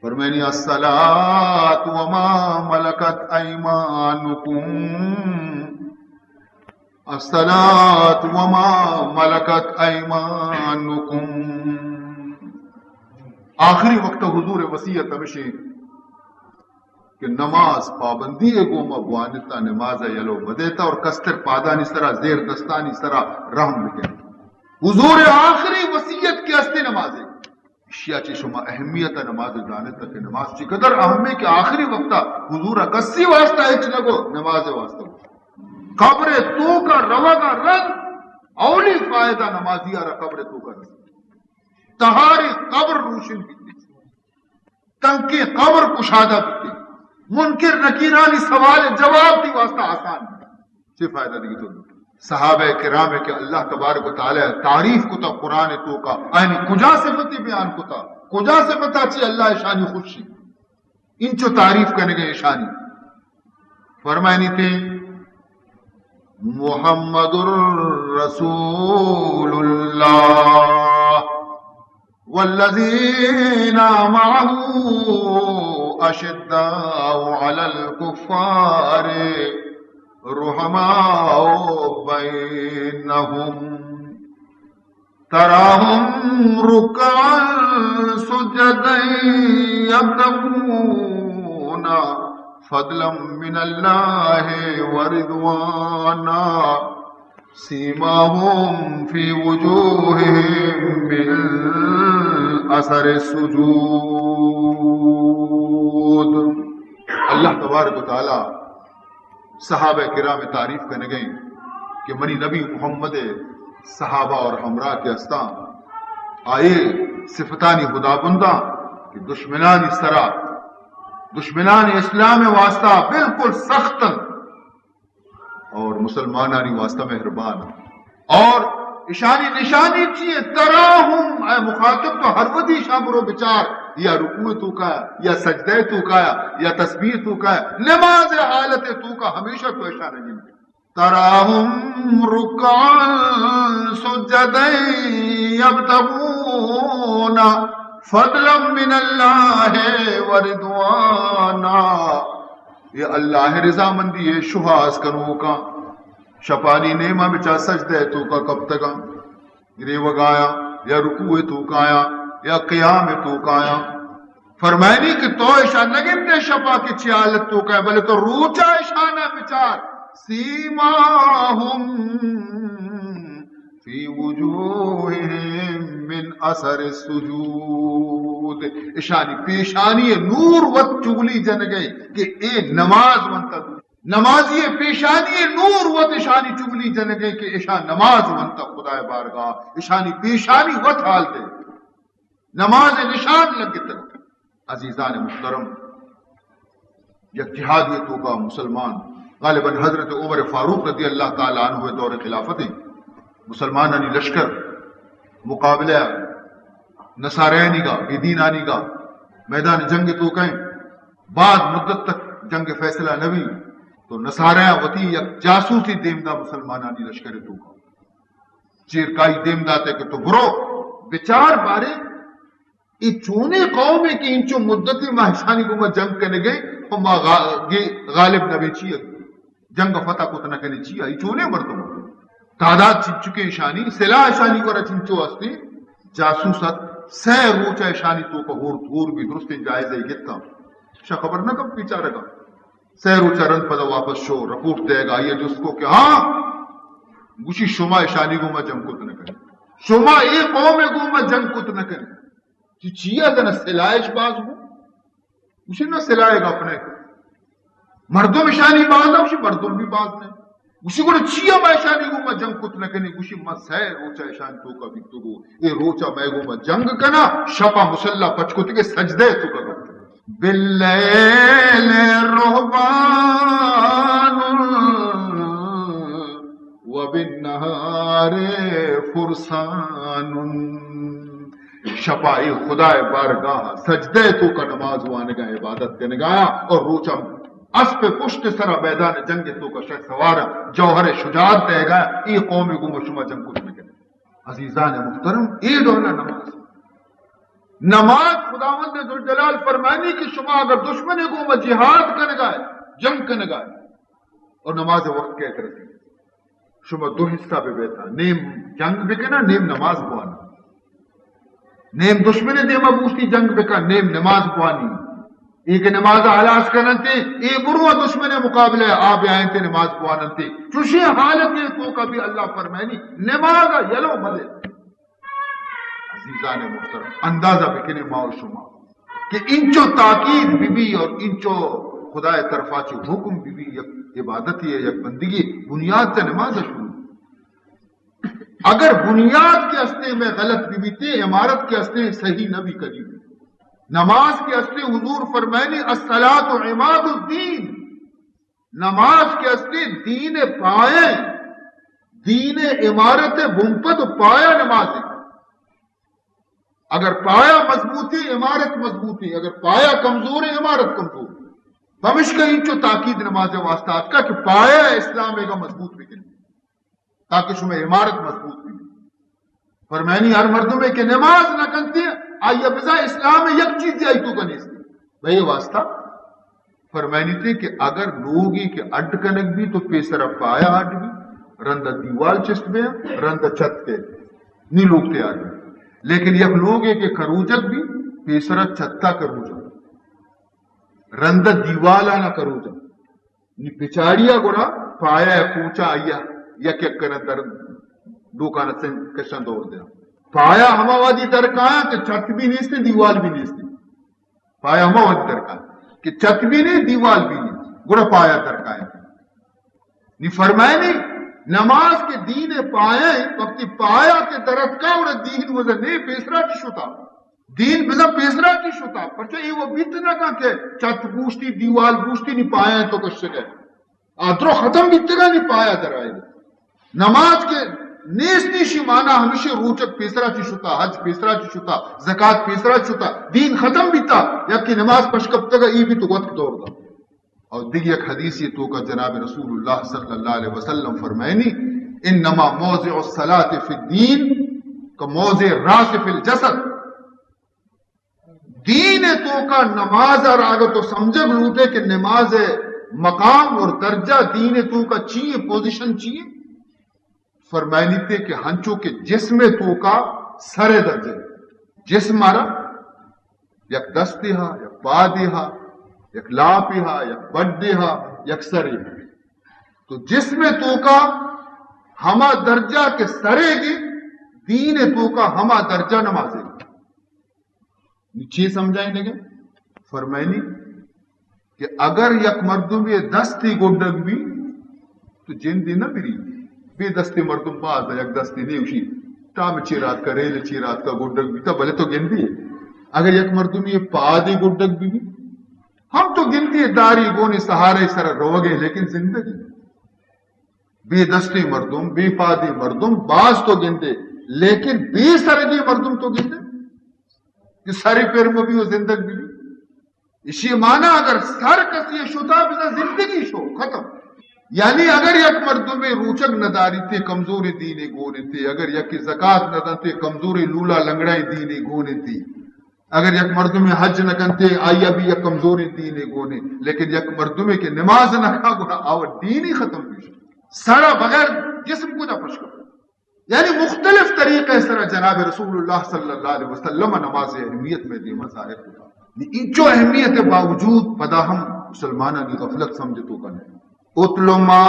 فرمائنی، الصلاة وما ملكت أيمانكم، الصلاة وما ملكت أيمانكم۔ آخری وقت حضور وصیت ہمیشیں کہ نماز پابندی ءِ گوما بوانتا، نماز ءَ یلو مدیتا اور کستر پادانی سرا، زیر دستانی سرا رحم بکن۔ حضور آخری وصیت کہ استی نمازے۔ اشیا چہ شما اہمیت ءَ نماز زانت کہ نماز چقدر اہم ہے کہ آخری وقت ءَ حضور ءَ کسی واسطہ ہچ نہ گو، نماز واسطہ گو۔ قبر توکا روگا رند اولی فائدہ نمازی ءَ را قبر توکا رسیت۔ تہاری قبر روشن بیت، تنکیں قبر کشادہ بیت، منکر نکیرانی سوال جواب تئی واسطہ آسان بیت۔ چے فائدہ دیگی تو؟ صحابہ کرام کہ اللہ تبارک و تعالی تعریف کتا قرآن توکا، آیانی کجا صفتی بیان کتا؟ کجا صفتا چی اللہ اشانی خوشی؟ انچو تعریف کنگے اشانی۔ فرمائنی تے، محمد رسول اللہ والذين معه أشداء على الكفار رحماء بينهم تراهم ركعا سجدا يبتغون فضلا من الله ورضوانا سيماهم في وجوههم من أثر السجود۔ اللہ تبارک و تعالی صحابہ کرام تعریف کنگیں کہ منی نبی محمد صحابہ اور ہمراہ کہ استاں، آئے صفتانی خداونداں کہ دشمنانی سرا، دشمنان اسلام واسطہ بالکل سخت انت اور مسلمانانی واسطہ مہربان۔ اور اشانی نشانی چی ہے؟ تراهم، اے مخاطب تو ہر وقت اشاں برو بچار، یا رکوع توکا، یا سجدہ توکا، یا تسبیح توکا، نماز حالت توکا ہمیشہ تو اشاں نگندے۔ تراهم ركعا سجدا يبتغون فضلا من الله ورضوانا۔ اے اللہ رضامندی ءِ شوہاز کنوکاں، شپانی نیما بچا سجدہ توکا کپتگاں، گریوگایاں یا رکوع توکایاں یا قیام توکایاں۔ فرمائنی کہ تو اشاں نگندے شپا کہ چی حالت توکا، بلے تو روچا اشانا بچار، سیماهم في وجوههم من أثر السجود۔ اشانی پیشانی نور وت چگلی جنگے کہ اے نماز ونتا۔ نمازی پیشانی نور وت اشانی چگلی جنگے کہ اشاں نماز ونتا خدائے بارگاہ، اشانی پیشانی وت حال دے، نماز نشان لگتگ۔ عزیزان محترم، یک جہادی توکا مسلمان، غالباً حضرت عمر فاروق رضی اللہ تعالی عنہ دور خلافت، مسلمانانی لشکر مقابلہ نصارینی گا، بے دینانی گا میدان جنگ توکا، بعد مدت تک جنگ فیصلہ نہ بی، تو نصاریاں وتی یک جاسوسی دیم دا مسلمانانی لشکر توکا۔ چیرکائی دیم داتے کہ تو برو بچار بارے، اے چونیں قومے کہ انچو مدتے ما اشانی گوما جنگ کنگے، و ما غا-، گے-، غالب نہ بے چی، جنگ فتح کت نہ کنے چی، اے چونیں مردم؟ تعداد چنچکے اشانی، سلاح اشانی گورا چنچو ہستی، جاسوس ات، سہ روچ اشانی توکا ہور دور بی، درستیں جائزہ گتاں۔ شا خبر نہ کپ بیچارگا۔ سہ روچ رند پدا واپس شو، رپورٹ دے گا، آئی جست کو کہ ہاں، گوشی شما اشانی گوما جنگ کت نہ کنے۔ شما اے قوم ء گوما جنگ کت نہ کنے۔ چی، چیا زن سلاہش باز بو؟ گوشی نہ، سلاہ گپ نہ۔ مردم اشانی باز، گوشی مردم بھی باز نہ۔ گوشی گڑا چیا ما اشانی گوما جنگ کت نہ کنے؟ گوشی ما سہ روچا اشانی توکا بیتگو، اے روچا مئے گوما جنگ کنا، شپا مسلح پچ کتگے سجدہ توکا گپتگے۔ باللیل رهبان و بالنهار فرسان۔ شپا اے خدائے بارگاہ سجدہ توکا نماز وانگا عبادت کنگا اور روچا اسپ پشت سرا میدان جنگ توکا شہ سوار جوہر شجاعت دئیگا۔ اے قوم گوما شما جنگ کت نہ کنے۔ عزیزان محترم، اے ڈولا نماز، نماز خداوند ذوالجلال فرمانی کہ شما اگر دشمن گوما جہاد کنگا، جنگ کنگا، اور نماز وقت کئیت رسی، شما دو حصہ بہ بیتا، نیم جنگ بکنا، نیم نماز بوانا۔ نیم دشمن دیما بوشتی جنگ بکن، نیم نماز بوانی۔ اے کہ نماز ہلاس کننتے، اے برو دشمن مقابلہ آ بیاینتے نماز بواننتے۔ چوشیں حالتے توکا بھی اللہ فرمانی نماز یلو مدے۔ عزیزان محترم، اندازہ بکنے ما و شما کہ انچو تاکید بی بی اور انچو خدائے طرفا چو حکم بی بی، یک عبادتی ہے، یک بندگی، بنیاد چہ نماز شروع۔ اگر بنیاد کے استے میں غلط بی بیتے، عمارت کے استے صحیح نہ بی کدی۔ نماز کے استے حضور فرمائنی، الصلاۃ عماد الدین۔ نماز کہ استے دین پایہ، دین عمارت بنپد و پایہ نماز ہے۔ اگر پایہ مضبوطی، عمارت مضبوطی، اگر پایہ کمزور ہے، عمارت کمزور ہے۔ پمشکا انچو تاکید نماز واسطہ آتکا کہ پایہ اسلام ایگا مضبوط بکنی، تاکہ شما عمارت مضبوط بی۔ فرمانی ہر مردمے کہ نماز نہ کنتے، آئی بزاں اسلام یک چیزی آئی توکا نیست۔ بھئی واسطہ فرمانی تے کہ اگر لوگی کہ اڈ کنگ بی تو پیسرا پایا اڈ بی، رندا دیوال چست بی، رندا چھت تے نی لوگ تیار بی۔ لیکن یک لوگے کہ کروجگ بی، پیسرا چھتا کروجگ، رندا دیوالا نہ کروجگ۔ نی پچاڑیا گڑا پایا کوچا آیا یک یک کنا در دوکانا سن کشان دور دیا۔ پایا ہما وادی در کایا کہ چھت بھی نیستی، دیوال بھی نیستی۔ پایا ہما وادی در کایا کہ چھت بھی نہیں، دیوال بھی نہیں، گڑا پایا در کایا۔ نی فرمائنی نماز کے دین پایا ہے، وقتی پایا کے درت کا اور دین وزن نہیں پیسرا چی شتا۔ دین بزاں پیسرا چی شتا، پرچہ اے و بیت نہ کن کہ چھت بوشتی، دیوال بوشتی، نی پایا تو کشگے۔ آ درو ختم بیتگا، نی پایا درائے۔ نماز کے نیستی شی مانا ہمیشہ روچک پیسرا چی شتا، حج پیسرا چی شتا، زکات پیسرا چی شتا، دین ختم بیتا، یا کہ نماز پشکپتگا، ای بھی تو وقت دور دا۔ اور دیگه یک حدیثی توکا جناب رسول اللہ صلی اللہ علیہ وسلم فرمائنی، انما موضع الصلاة فی الدین کموضع الراس فی الجسد۔ دین توکا نماز را اگر تو سمجھگ لوٹے کہ نماز مقام اور درجہ دین توکا چی ہے، پوزیشن چی ہے، فرمائنی تے کہ ہنچو کہ جسم توکا سر درجہ، جسم را یک دستے ہا، یک پادے ہا، یک لاپے ہا، یک بڈے ہا، یک سرے ہا۔ تو جسم توکا ہما درجہ کہ سرے گی، دین توکا ہما درجہ نمازے گی۔ نی چی سمجھائیں لگے؟ فرمائنی کہ اگر یک مردمے دستی گڈگ بی تو جندی نہ بری۔ بے دستی مردم باز، یک دستی نیوشی، ٹام چی رات کا، ریل چی رات کا گڈگ بی تا بلے تو گندی۔ اگر یک مردمے پادی گڈگ بی، بی ہم تو گندی، داری گونی سہارے سر روگے، لیکن زندگی۔ بے دستی مردم، بے پادی مردم باز تو گندے، لیکن بے سرگی مردم تو گندے کہ سری پر مبی و زندگ بی۔ اشی مانا اگر سر کسی شتا بزا زندگی شو ختم۔ یعنی اگر یک مردمے روچگ نداری تے کمزوری دینی گونے تے، اگر یکی زکات ندنتے کمزوری لولا لنگڑائیں دینی گونے تے، اگر یک مردمے حج نہ کنتے، آئی ء بھی یک کمزوریں دینے گونے، لیکن یک مردمے کہ نماز نہ کا گڑا آ دینی ختم بیش۔ سڑا بغیر جسم کو نہ پشکا۔ یعنی مختلف طریقے سرا جناب رسول اللہ صلی اللہ علیہ وسلم نماز اہمیت میں دیما ظاہر ہوتا۔ انچو اہمیت باوجود پدا ہم مسلمانانی غفلت سمجھتو کنے۔ اتل ما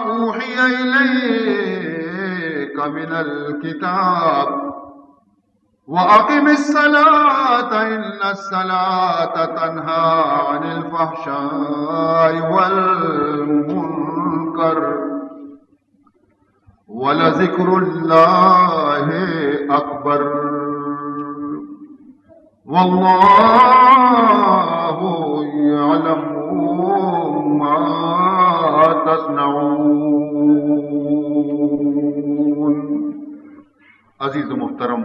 اوحی الیک من الكتاب وأقم الصلاة إن الصلاة تنهى عن الفحشاء والمنكر ولذكر الله أكبر والله يعلم ما تصنعون. عزیز و محترم،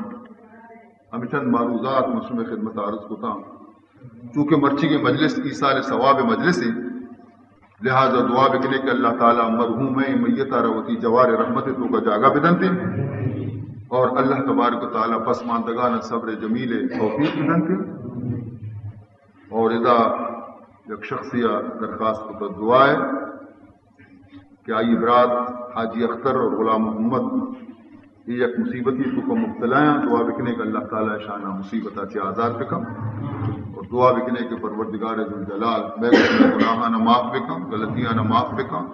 ہمے چند معروضات من شمئے خدمت ءَ عرض کتاں. چونکہ مرچیگیں مجلس ایصال ثواب مجلس اِنت، لہذا دعا بکنے کہ اللہ تعالیٰ مرحوم ءِ میت ءَ را وتی جوار رحمت ءِ توکا جاگہ بدنت اور اللہ تبارک و تعالیٰ پسماندگان ءَ صبر جمیل ءِ توفیق بدنت. اور ادا یک شخصے ءَ درخواست کتگ دعا ءِ کہ آئی برات حاجی اختر اور غلام محمد اے یک مصیبتے توکا مبتلا اَنت، دعا بکنے کہ اللہ تعالیٰ اشانا مصیبت ءَ چہ آزاد بکن اور دعا بکنے کہ پروردگار ذوالجلال مئے گناہانا معاف بکن، غلطیانا معاف بکن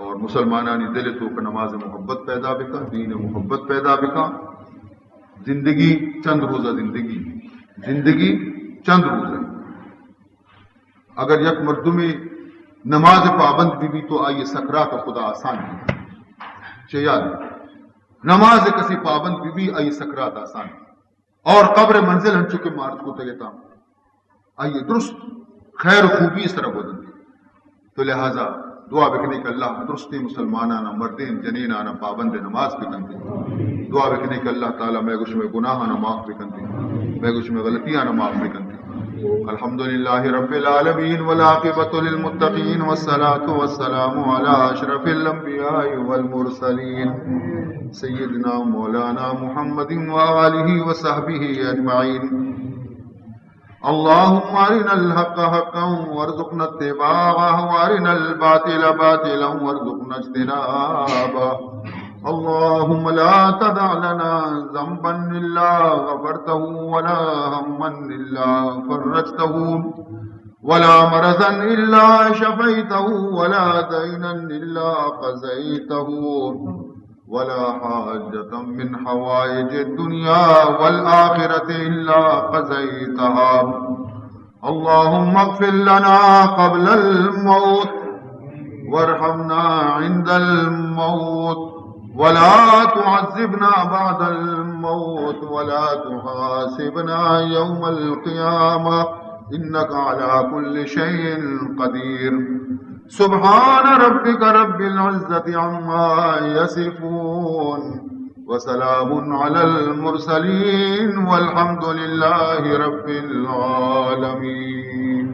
اور مسلمانانی دل ءِ توکا نماز ءِ محبت پیدا بکن، دین ءِ محبت پیدا بکن. زندگی چند روزہ، زندگی، زندگی چند روزہ. اگر یک مردمے نماز ءِ پابند بہ بی تو آئی سکرات خدا آسان بی. چہ یاد، نماز ءِ کسے پابند بہ بی آئی سکرات آسان بی. اور قبر ءِ منزل ہنچو کہ ما عرض کتگ اتاں، آئی درست خیر و خوبی ءِ سرا گوزنت. تو لہذا دعا بکنے کہ اللہ درستیں مسلمانانا، مردین جنینانا پابند نماز بکنت. دعا بکنے کہ اللہ تعالیٰ مئے گو شمئے گناہانا معاف بکنت، مئے گو شمئے غلطیانا معاف بکنت. الحمد لله رب العالمين والعاقبة للمتقين والصلاة والسلام على أشرف الأنبياء والمرسلين سيدنا مولانا محمد وآله وصحبه أجمعين. اللهم أرنا الحق حقا وارزقنا اتباعه وأرنا الباطل باطلا وارزقنا اجتنابه. اللهم لا تدع لنا ذنبا إلا غفرته ولا هما إلا فرجته ولا مرضا إلا شفيته ولا دينا إلا قضيته ولا حاجة من حوائج الدنيا والآخرة إلا قضيتها. اللهم اغفر لنا قبل الموت وارحمنا عند الموت ولا تعذبنا بعد الموت ولا تحاسبنا يوم القيامة إنك على كل شيء قدير. سبحان ربك رب العزة عما يصفون وسلام على المرسلين والحمد لله رب العالمين.